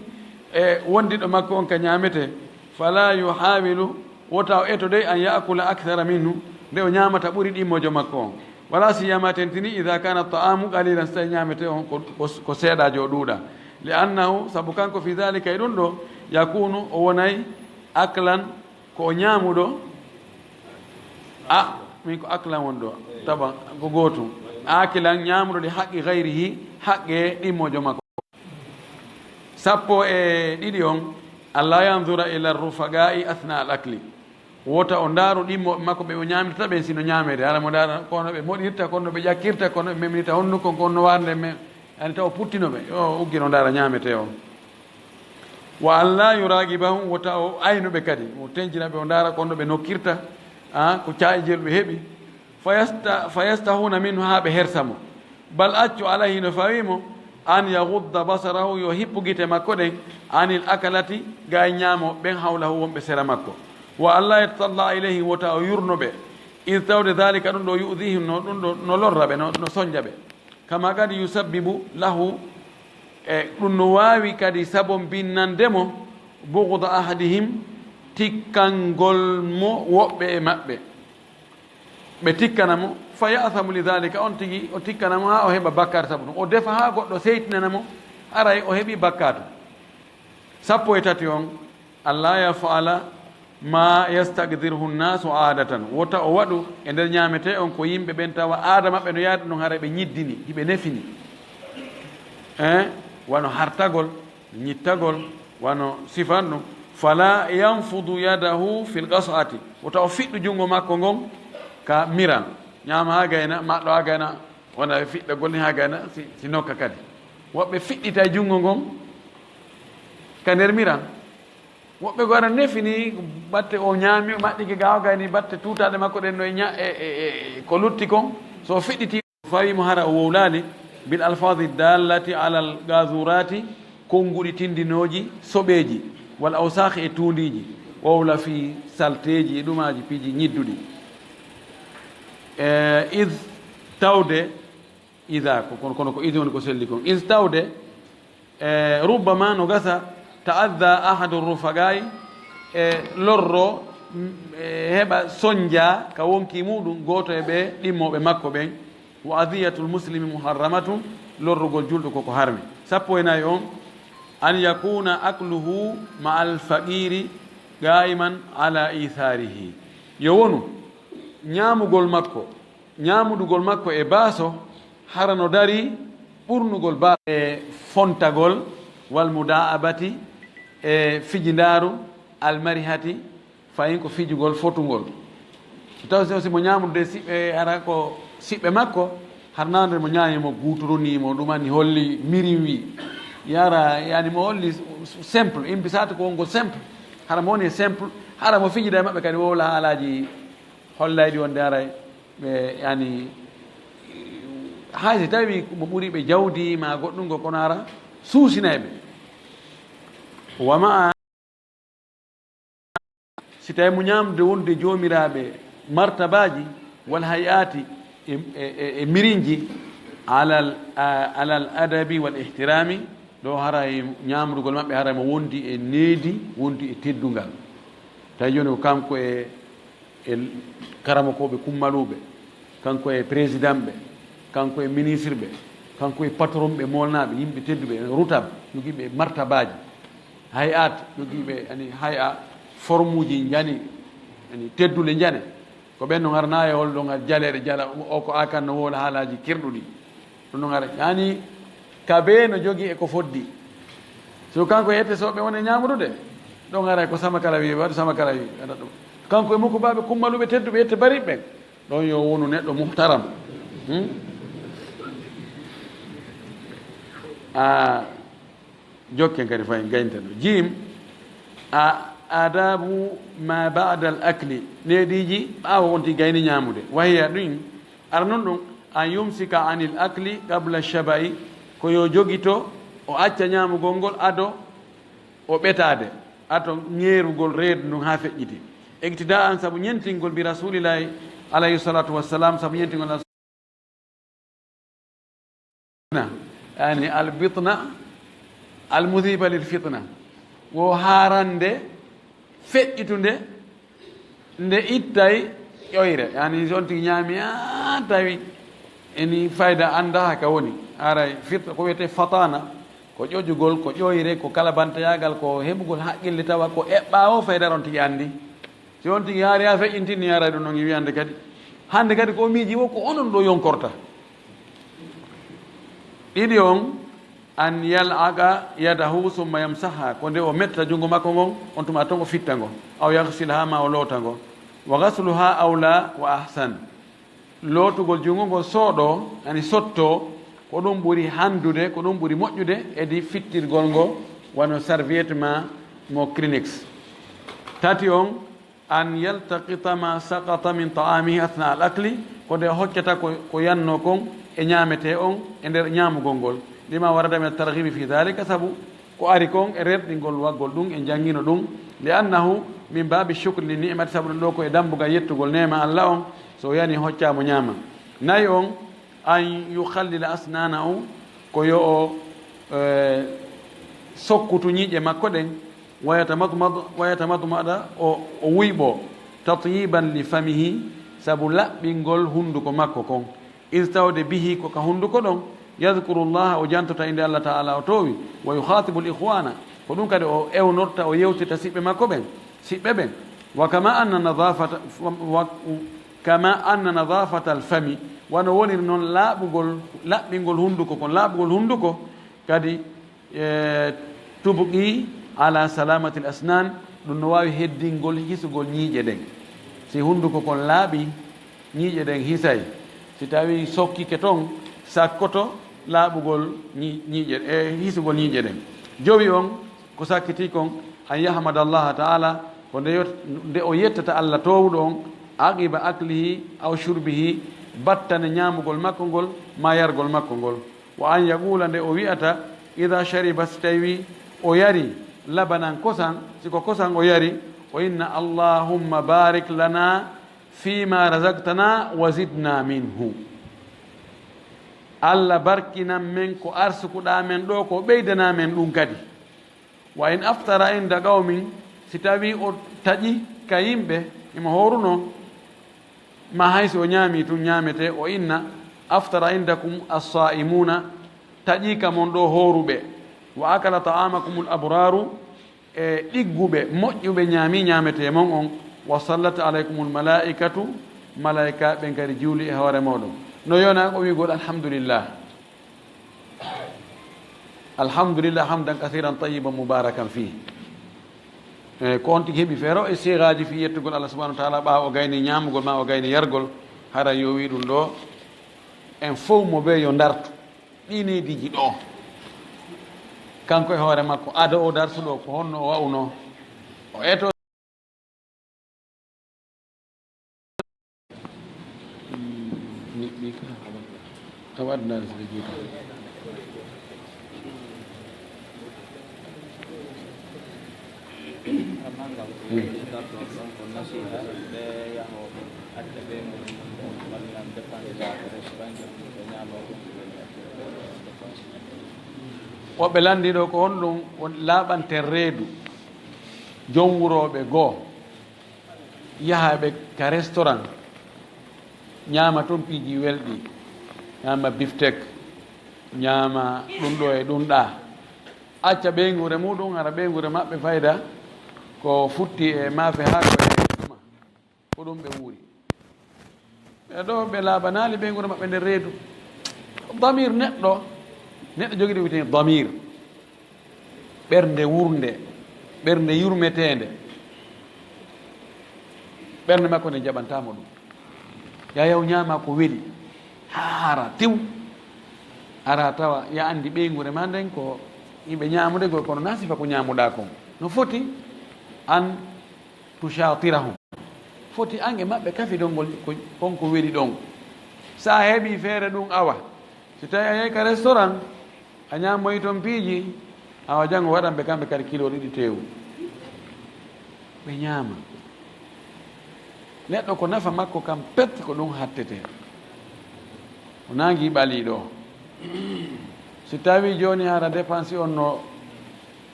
e wondiɗo makko on ka ñaamete. Fala yuhawilu, wota o eto dey an ya'kula akthara minhu, nde o ñaamata ɓuri ɗimmojo makko on. Wala siyama tentini idha kana ta'amu qalilan, so tawi ñaamete on ko, ko, ko seeɗajo o ɗuuɗa. Li annahu, sabu kanko fi dhalika e ɗum ɗo, yakunu, o wonay aklan, ko o ñaamuɗo, a, min ko aklan woni ɗo, taba, ko gootum. Akilan, ñaamuɗo li haqqi ghayrihi, haqqe ɗimmojo makko. Sappo e ɗiɗi on, alla yanzura ila rufaqa'i athna al akli. Wota o ndaaru ɗimmo makko ɓe o ñaamirta ɓen sino ñaamede. Hala mo ndaara kono ɓe moɗirta, kono ɓe ƴakkirta, kono ɓe memnita honnuko, kono warde men. Ani taw o puttino ɓe, o uggino ndaara ñaamete on. Wa an la yuragibahum, wota o aynu ɓe kadi, o tenjina ɓe, o ndaara ko honno ɓe nokkirta, a, ko caa'ijel ɓe heɓi. Fayasta-, fayastahuna minhu, haa ɓe hersa mo. Bal accu, alayhi, no fawii mo, an yagudda basarahu, yo hippu gite makko ɗen, anil akalati, ga e ñaamo ɓen, hawlahu, wonɓe sera makko. Wa alla yatatalla ilayhim, wota o yurno ɓe. Id tawde, dalika, ɗum ɗo, yu'dihim, no, ɗum ɗo no lorra ɓe, no, no sonja ɓe. Kama qad yusabbibu lahu, e ɗum no waawi kadi sabombinnande mo, bughda ahadihim, tikkangol mo woɓɓe e maɓɓe. Ɓe tikkana mo, fa ya'thamu li dhalika, on tigi o tikkana mo haa o heɓa bakkaatu sabu ɗum. O defa haa goɗɗo seytinana mo, haray o heɓi bakkaatu. Sappo e tati on, alla yaf'ala ma yastaqdirhu nnaasu aadatan, wota o waɗu e nder ñaametee on ko yimɓe ɓen tawa aada maɓɓe no yaade ɗum, haray ɓe ñiddini, hiɓe nefini. Eh, wano hartagol, ñittagol, wano sifan ɗum. Fala yanfudu yadahu fil qas'ati, wota o fiɗɗu junngo makko ngon ka miran. Ñaama haa gayna, maɗɗo haa gayna, wona e fiɗɗagol ni haa gayna, si, si nokka kadi. Woɓɓe fiɗɗita e junngo ngon ka nder miran. Woɓɓe goo ara nefini, batte o ñaami, o maɗɗike gaawa gayni, batte tuutaaɗe makko ɗen no e ña-, e, e, e, ko lutti kon. So o fiɗɗiti, fawi mo hara o wowlaali, bil alfaadi dallati alal gazurati, konnguɗi tindinooji soɓeeji, wal awsaahi e tuundiiji, wowla fii salteeji e ɗumaaji piiji ñidduɗi. E, id tawde, ida ko, kono, kono ko id woni ko selli kon. Id tawde, e, rubbama no gasa, ta'adda ahadu rufaqai, e, lorro, m-, e, heɓa sonja ka wonki muɗum gooto e ɓe ɗimmooɓe makko ɓen. Wa adiyatul muslimi muharramatun, lorrugol julɗo koko harmi. Sappo e nayi on, an yakuna akluhu ma al faqiri qaiman ala itharihi. Yo wonu ñaamugol makko, ñaamudugol makko e baaso, hara no darii ɓurnugol baaso e fontagol, wal mudaa'abati, e fijindaaru, al marihati, fayin ko fijugol fotungol. So tawi si, si mo ñaamude siɓɓe, hara ko siɓɓe makko, hara naande mo ñaami mo guuturunii mo, ɗum anni holli mirin wi. Yara, yani mo holli simple, imbi saatu ko wongo simple. Hara mo woni e simple, hara mo fijida e maɓɓe kadi wowla haalaaji hollayɗi wonde haray ɓe, yani, hay si tawi mo ɓuri ɓe jawdi ma goɗɗum ngo, kono hara suusinay ɓe. Wa ma Si tawi mo ñaamde wonde joomiraaɓe martabaaji wal hay'aati e, e, e, e mirinji alal, a-, alal adabi wal ihtiraami, ɗo haray ñaamrugol maɓɓe haray mo wondi e needi, wondi e teddungal. Tawi jooni ko kanko e, e karamokooɓe kummaluuɓe, kanko e président ɓe, kanko e ministre ɓe, kanko e patron ɓe moolnaaɓe, yimɓe tedduɓe, rutab, jogiiɓe martabaaji. Hay'at, jogiiɓe, ani, hay'a, formuuji njani, ani, teddule njane. Ko ɓen no ngarana e hol ɗo ngar jaleeɗe jala, o ko akan no wowla haalaaji kirɗuɗi. Ɗum no ngara, yani, ka bee no jogii e ko foddi. So kanko e ette soɓe woni ñaamudude, ɗo ngara ko sama kala wi, waɗu sama kala wi, waɗa ɗum. Kanko e mukubaaɓe kummaluɓe tedduɓe ette bariɓe ɓen. Ɗon yo wonu neɗɗo muhtaram. Hmm? A, Jokken kadi fayin gaynta ɗo. Jiim, a, adabu ma ba'da al akli, neediiji ɓaawo wonti gayni ñaamude. Wahiya ɗin, ara non ɗum, an yumsika anil akli qabla shaba'i, ko yo jogito, o acca ñaamugol ngol ado o ɓetaade, ato ŋeerugol reedu ndun haa feƴƴiti. Iqtida'an, sabu ñentingol bi Rasulillahi alayhi salatu wassalam, sabu ñentingol yani, al bitna, al mudhiba lil fitna. Wo haarande, feƴƴitunde, nde ittay ƴoyre. Yani, si on tigi ñaami, a, tawi eni fayda annda haka woni. Aray, fit-, ko wiyetee fatana, ko ƴoƴugol, ko ƴoyre, ko kalabanteyaagal, ko heɓugol haqqille tawa ko eɓɓaawo fayda on tigi anndi. Si on tigi yaari haa feƴƴintini, yaara ɗum no ngi wiyande kadi. Hannde kadi ko o miiji wo ko onon ɗo yonkorta. Ɗiɗi on, an yal'aqa yadahu summa yamsaha, ko nde o metta junngo makko ngon, on tuma ton o fitta ngo, aw yaghsilaha, ma o loota ngo. Wa ghasluha awla wa ahsan. Lootugol junngo ngo sooɗo, yani sotto, ko ɗum ɓuri hanndude, ko ɗum ɓuri moƴƴude, edi fittirgol ngo, wano serviette ma mo Kleenex. Tati on, an yaltaqita ma saqata min ta'amihi athna al akli, Ko nde hoccata ko, ko yannoo kon e ñaametee on e nder ñaamugol ngol. Lima warada min at-targhibi fi dhalika, sabu ko ari kon e rerɗingol waggol ɗum, en janngino ɗum. Li annahu min baabi shukri li ni'mati, sabu ɗum ɗo ko e dambugal yettugol neema Allah on, so o yani hoccaamo ñaama. Nayi on, an yukhallila asnanahu, ko yo o, eh, sokkutu ñiiƴe makko ɗen, wa yatamadmad-, wa yatamadmada, o, o wuyɓo, tatyiban li famihi, sabu laɓɓingol hunduko makko kon. Is tawde bihi, ko ka hunduko ɗon, yadhkuru Allaha, o jantota innde Allah Ta'ala o toowi, wa yukhatibu al ikhwana, ko ɗum kadi o ewnorta, o yewtirta siɓɓe makko ɓen, siɓɓe ɓen. Wa kama anna nadhafata, wa, kama anna nadhafata al fami, wano woniri noon laaɓugol, laɓɓingol hunduko kon, laaɓugol hunduko kadi, e, tubqi ala salamatil asnan, ɗum no waawi heddingol hisugol ñiiƴe ɗen. Si hunduko kon laaɓi, ñiiƴe ɗen hisay. Si tawi sokkike ton, sakkoto laaɓugol ñi-, ñiiƴe, e, hisugol ñiiƴe ɗen. Jowi on, ko sakkitii kon, an yahmada Allaha Ta'ala, ko nde yot-, nde o yettata Allah toowuɗo on, aqiba aklihi aw shurbihi, battane ñaamugol makko ngol, ma yargol makko ngol. Wa an yaqula, nde o wi'ata, ida shariba, si tawi o yari, labanan, kosan, si ko kosan o yari, o inna, Allahumma barik lana fima razaqtana wa zidna minhu. Allah barkinan men ko arsukuɗaa men ɗoo, ko ɓeydanaa men ɗum kadi. Wa in aftara inda qawmin, si tawii o taƴi ka yimɓe, himo hoorunoo, ma hay si o ñaamii tun ñaametee, o inna, aftara indakum as-saa'imuna, taƴii ka mon ɗoo hooruɓe, wa akala ta'amakumul abraru, e ɗigguɓe, moƴƴuɓe ñaamii ñaametee mon on, wa sallat alaykumul malaa'ikatu, malaa'ikaaɓe ɓen kadi juuli e hoore mooɗon. No yonaa ko wi'ugol alhamdulillah. Alhamdulillah hamdan kathiran tayyiban mubarakan fih. E, ko on tigi heɓi feere o e siigaaji fii yettugol Allah subhanahu wa ta'ala ɓaawo o gayni ñaamugol ma o gayni yargol, hara yo wii ɗum ɗo, en fow mo bee yo ndartu ɗii neediiji ɗo. Kanko e hoore makko, ado o dartu ɗo, ko honno o wa'unoo? O eto Niɓɓi ka, awa, awa aduna arsike juuta. Woɓɓe lanndii ɗo ko honɗum woni laaɓante reedu jom wurooɓe goo. Yaha ɓe ka restaurant, ñaama toon piiji welɗi, ñaama biftek, ñaama ɗum ɗo e ɗum ɗaa. Acca ɓeynguure muɗum, hara ɓeynguure maɓɓe fayda ko futti e maafe haako e ɗuma. Ko ɗum ɓe wuuri. Ɓe ɗo ɓe laaɓanaali ɓeynguure maɓɓe nder reedu. Damir neɗɗo, neɗɗo jogii ɗo wiyetee damir. Ɓernde wurnde, ɓernde yurmeteende, ɓernde makko nde jaɓantaa mo ɗum. Yayaw ñaama ko weli, haa hara tew. Ara tawa ya anndi ɓeynguure ma nden ko yimɓe ñaamude goo, kono na sifa ko ñaamuɗaa kon. No foti an tushatirahum. Foti an e maɓɓe kafidongol ko, kon ko weli ɗon. So a heɓii feere ɗum, awa. Si tawi a yehi ka restaurant, a ñaamoyi ton piiji, awa janngo waɗan ɓe kamɓe kadi kilo ɗiɗi teewu. Ɓe ñaama. Neɗɗo ko nafa makko kam pet ko ɗum hattete. O naangi ɓalii ɗo. Si tawi jooni hara dépense on no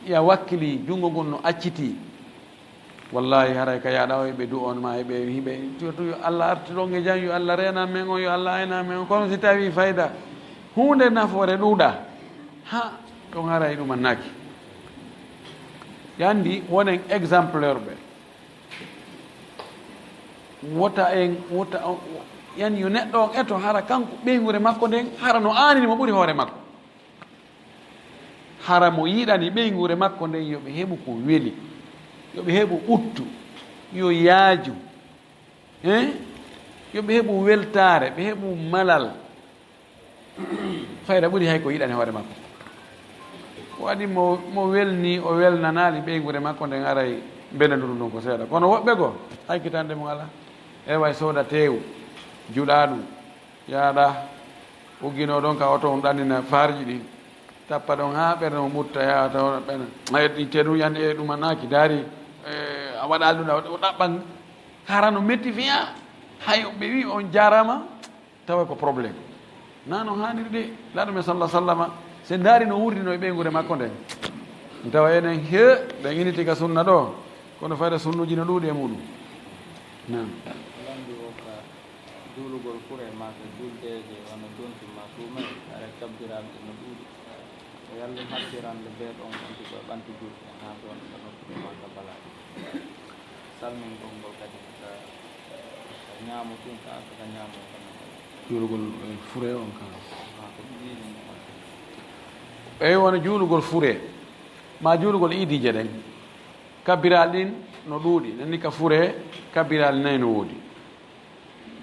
ya wakkili, junngo ngon no accitii. Wallahi, haray ka yaaɗa o, eɓe du'o on ma, eɓe hiɓe, yo, yo Allah artu ɗon e jam, yo Allah reenan men on, yo Allah aynan men on. Kono si tawi fayda, huunde nafoore ɗuuɗa, ha, ɗon haray ɗum annaki. Yandi, wonen exemplaire ɓe. Wota en, wota, yani yo neɗɗo on eto, hara kanko ɓeynguure makko nden, hara no aanini mo ɓuri hoore makko. Hara mo yiɗani ɓeynguure makko nden, yo ɓe heɓu ko weli, yo ɓe heɓu ɓuttu, yo yaaju, hein? Yo ɓe heɓu weltaare, ɓe heɓu malal. Fayda ɓuri hay ko yiɗani hoore makko. Ko waɗi mo, mo welni, o welnanaali ɓeynguure makko nden, aray mbenanduru ndun ko seeɗa. Kono woɓɓe goo, hay kitande mum alaa. E way sooda teewu, Juɗa ɗum, yaaɗa, uggino ɗon ka oto on ɗannina farji ɗin. Tappa ɗon haa ɓernde mo mutta, yaha tawa ɓernde. Ay, ɗi tedu yande e ɗum annaaki, daari, eh, a waɗa alluɗa, o ɗaɓɓan. Hara no metti fiya, hay ɓe wi on jarama, tawa ko problème. Na no haaniri de, laaɗo men sallallahu sallama, se ndaari no wurdino e ɓeynguure makko nden. Tawa enen he, ɓen initi ka sunna ɗo, kono fayda sunnuji no ɗuuɗi e muɗum. Naam. Lanndi o ka juulugol fure maa ka juldeeje wano donki maa suumay, hara kabbiraaɗe no ɗuuɗi. O yalli habbirande bee ɗon ɓanti ko e ɓanti julɓe haa ɗon ka nokku maa ka balaaɗe. Salmingol ngol kadi ka, ka ñaamo tun ka, ka ñaamo kan. Juulugol, eh, fure on ka. Maa ko ɗiɗi ɗin on. Eyi, wano juulugol fure, maa juulugol iidiije ɗen. Kabbiraaɗe ɗin no ɗuuɗi, nanni ka fure, kabbiraaɗe nayi no woodi.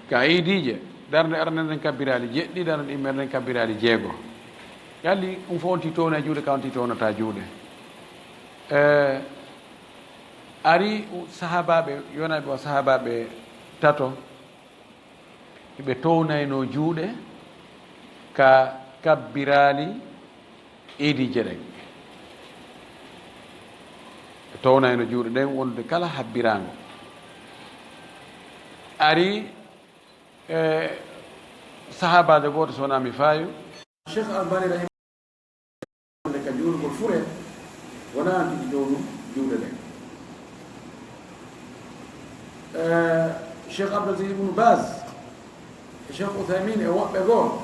Ka iidiije, darnde arande nden kabbiraaɗe jeɗɗi, darnde ɗimmere nden kabbiraaɗe jeego. Yalli, ɗum fof on tii towna e juuɗe, ka on tii townata juuɗe. Eh, ari sahaabaaɓe, yonayɓe o sahaabaaɓe tato, ɓe townayno juuɗe ka kabbiraali iidiije ɗen. Ɓe townayno juuɗe ɗen wonde kala habbiraango. Ari, e, sahaabaajo gooto, so wonaa mi faayu. Cheikh Albani rahimahullah ka juulugol fure, wonaa tigi townu juuɗe ɗen. Eh, Cheikh Abdulaziz Ibn Baz, e Cheikh Uthaymin e woɓɓe goo,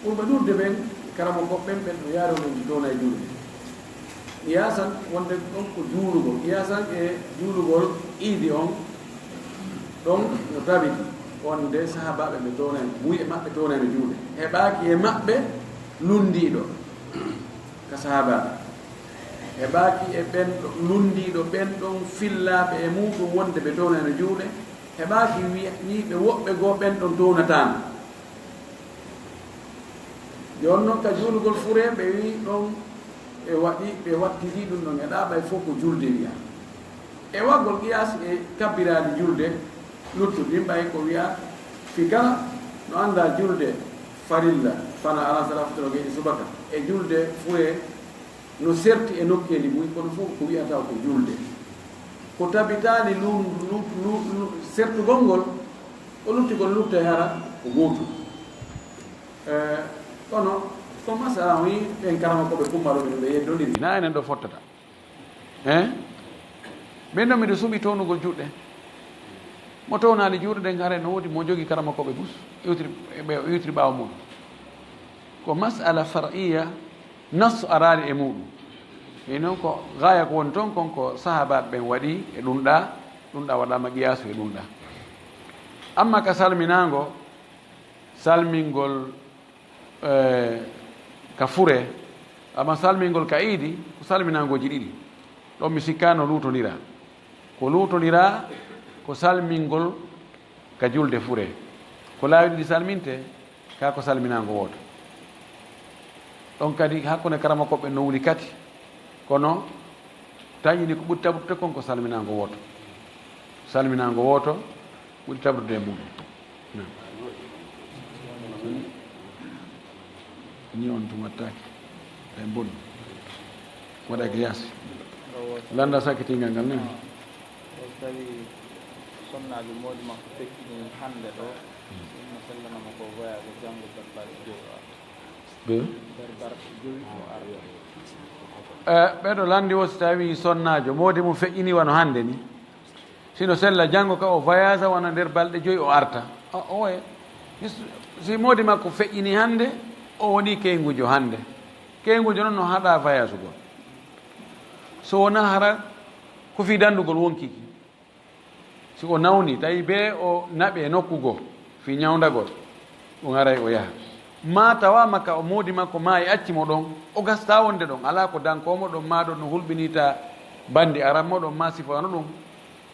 ɓurɓe ɗuuɗude ɓen, karamokooɓe ɓen, ɓen no yaari on ɗon towna e juuɗe. Qiyaasan wonde ɗon ko juulugol, qiyaasan e juulugol iidi on, ɗon no tabiti wonde sahaabaaɓe ɓe townay, buy e maɓɓe townayno juuɗe. Heɓaaki e maɓɓe lunndiiɗo ka sahaabaaɓe. Heɓaaki e ɓen ɗo, lunndiiɗo ɓen ɗon fillaaɓe e muuɗum wonde ɓe townayno juuɗe. Heɓaaki wi-, wiiɓe woɓɓe goo ɓen ɗon townataano. Jooni non ka juulugol fure, ɓe wi'i ɗon, ɓe waɗi, ɓe wattidi ɗum ɗon e ɗaɓɓay fof ko julde wi'a. E waggol qiyaas e kabbiraali julde luttuɗi, ɓay ko wi'a fii kala no annda julde farilla, fana ala sara futuro geyɗi subaka, e julde fure no serti e nokkeeli buy, kono fof ko wi'ata ko julde. Ko tabitaali lu-, lu-, lu-, lu-, sertugol ngol, ko lutti kon lutte hara ko gootum. Eh, kono ko masala on, ɓen karamokooɓe kummalooɓe no ɓe yeddondiri. Na enen ɗo fottata. Eh? Ɓen ɗo miɗo suɓi townugol juuɗe. Mo townaali juuɗe ɗen, hare no woodi mo jogii karamokooɓe bus, iwtiri, ɓe iwtiri ɓaawo muɗum. Ko masala far'iyya, nas araali e muɗum. E non ko gaaya ko woni toon kon ko sahaabaaɓe ɓen waɗi e ɗum ɗa, ɗum ɗa waɗaama qiyaasu e ɗum ɗa. Amma ka salminaango, salmingol, eh, ka fure, amma salmingol ka iidi, ko salminaangooji ɗiɗi. Ɗon mi sikkaano luutondiraa. Ko luutondiraa, ko salmingol ka julde fure. Ko laawi ɗiɗi salminte, kaa ko salminaango wooto. Ɗon kadi hakkunde karamokooɓe no wuli kadi. Kono taƴini ko ɓuri taɓrude kon ko salminaango wooto. Salminaango wooto ɓuri taɓrude e muɗum. Naam. Ni on tun wattaaki. Ay boni. Waɗaaki yaasi. Lannda sakkitingal ngal ni. So tawi sonnaajo moodi makko feƴƴini hannde ɗo, ɗum no sellanamo ko voyage janngo nder balɗe jowi o arta. Be? Nder balɗe jowi o arta. Eh, ɓeɗo lanndi o, so tawi sonnaajo moodi mum feƴƴini wano hannde ni. Sino sella janngo ka o voyage wano nder balɗe joyi o arta. O, oye. Si, si moodi makko feƴƴini hannde, o woni keyngujo hannde. Keyngujo noon no haɗa voyage gol. So wonaa hara ko fii danndugol wonkiki. Si o nawni, tawi bee o naɓi e nokku goo, fii ñawndagol, ɗum haray o yaha. Maa tawaama ka o moodi makko maayi acci mo ɗon, o gasta wonde ɗon, alaa ko dankoo mo ɗon, maa ɗon no hulɓinita banndi aran mo ɗon, maa sifa wano ɗum.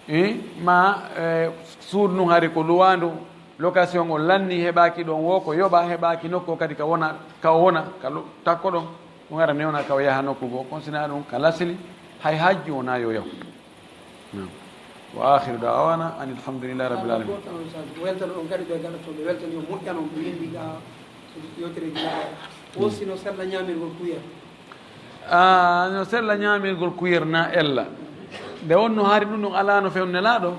Eh, maa, eh, suudu ndun hari ko luwaandu, location o lanni, heɓaaki ɗon woo ko yoɓa, heɓaaki nokku kadi ka wona, ka o wona, ka lo-, takko ɗon, ɗum hara newna ka o yaha nokku goo. Kon sinaa ɗum ka lasili, hay hajju wonaa yo yahu. Naam. Wa akhiru da'wana anil hamdulillahi rabbil alamin. Weltano on kadi ɓe gaɗotooɓe weltani o moƴƴano ɓe yimɓe ga yewtereji laɓa o sino sella ñamirgol kuyere. Ah, no sella ñaamirgol kuyer na ella. Nde wonno hari ɗum ɗum alaa no fewn nelaaɗo,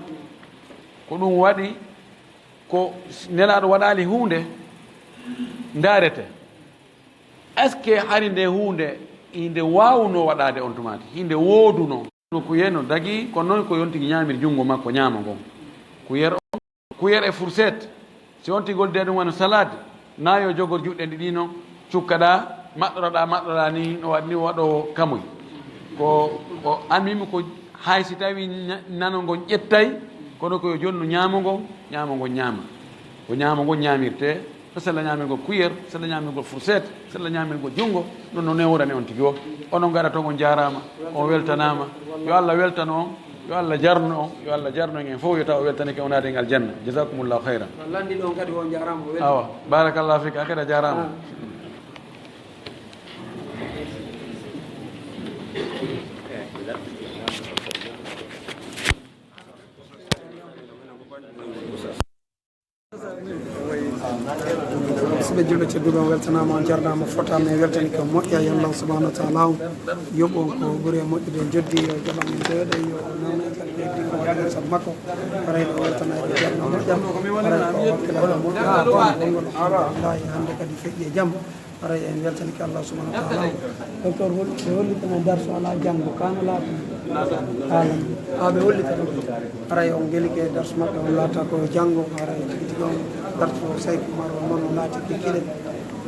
ko ɗum waɗi ko nelaaɗo waɗaali huunde ndaarete. Est-ce que hari nde huunde inde waawuno waɗaade on tumaati hinde wooduno? Ko kuyer no dagi ko noon ko yontigi ñaamir junngo makko ñaama ngon. Kuyer on Cuillère e fourchette, si on tigi hollidii ɗum wano salade, na yo jogor juuɗe ɗiɗi noon, cukkaɗaa, maɗɗoroɗaa, maɗɗoroɗaa ni, no waɗi ni waɗoowo kamuy. Ko, ko almimi ko hay si tawii ña- nano ngon ƴettay, kono ko yo jonnu ñaamo ngon, ñaamo ngon ñaama. Ko ñaamo ngon ñaamirtee, ko sella ñaamirgol cuillère, sella ñaamirgol fourchette, sella ñaamirgol junngo, ɗum no newrani on tigi o. Onon ngaɗa toon on jaaraama, on weltanaama. Yo Allah weltano on, yo Allah jarno on, yo Allah jarno en fof, yo taw o weltanike o naati en aljanna. Jazakumullahu khairan. Lanndi ɗon kadi o jaaraama o weltanaama. Awa, barakallahu fik, an kadi a jaaraama. Siɓe julɓe tedduɓe, on weltanaama, on jarnaama, fotaama, en weltani ko moƴƴa. Yo Allah subhanahu wa taala on yoɓ on ko ɓuri e moƴƴude, joddi yo jaɓan en deweɗe, yo nawna en kadi ko heddi ko waɗi sabu makko. Haray ɗo weltana e jarna moƴƴa, haray ko wakkilata moƴƴa, gonngol alhamdulillahi hannde kadi feƴƴi e jam. Haray en weltanike Allah subhanahu wa taala. Docteur hol ɓe hollitana darsu ala janngo kano laati haalan ha ɓe hollitana. Haray on gelike darsu maɓɓe on laata ko janngo. Haray tigi tigi on darsu Sayku Umar on noon o laati kikiɗe.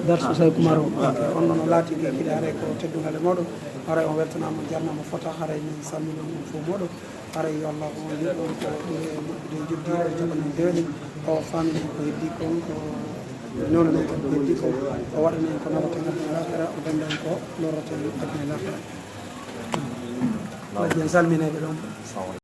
Darsu Sayku Umar on on noon o laati kikiɗe. Haray ko teddungal e moɗon. Haray on weltanama jarnama fota. Haray min salmini on fof moɗon. Haray yo Allah on yoɓ on ko ɓuri e moƴƴude joddi o jaɓanen dewle o famini ko heddi kon ko newnanen kon ko heddi kon o waɗanen ko nawaten aduna lakara o dandan ko lorraten aduna lakara. Majji en salmineɓe ɗon.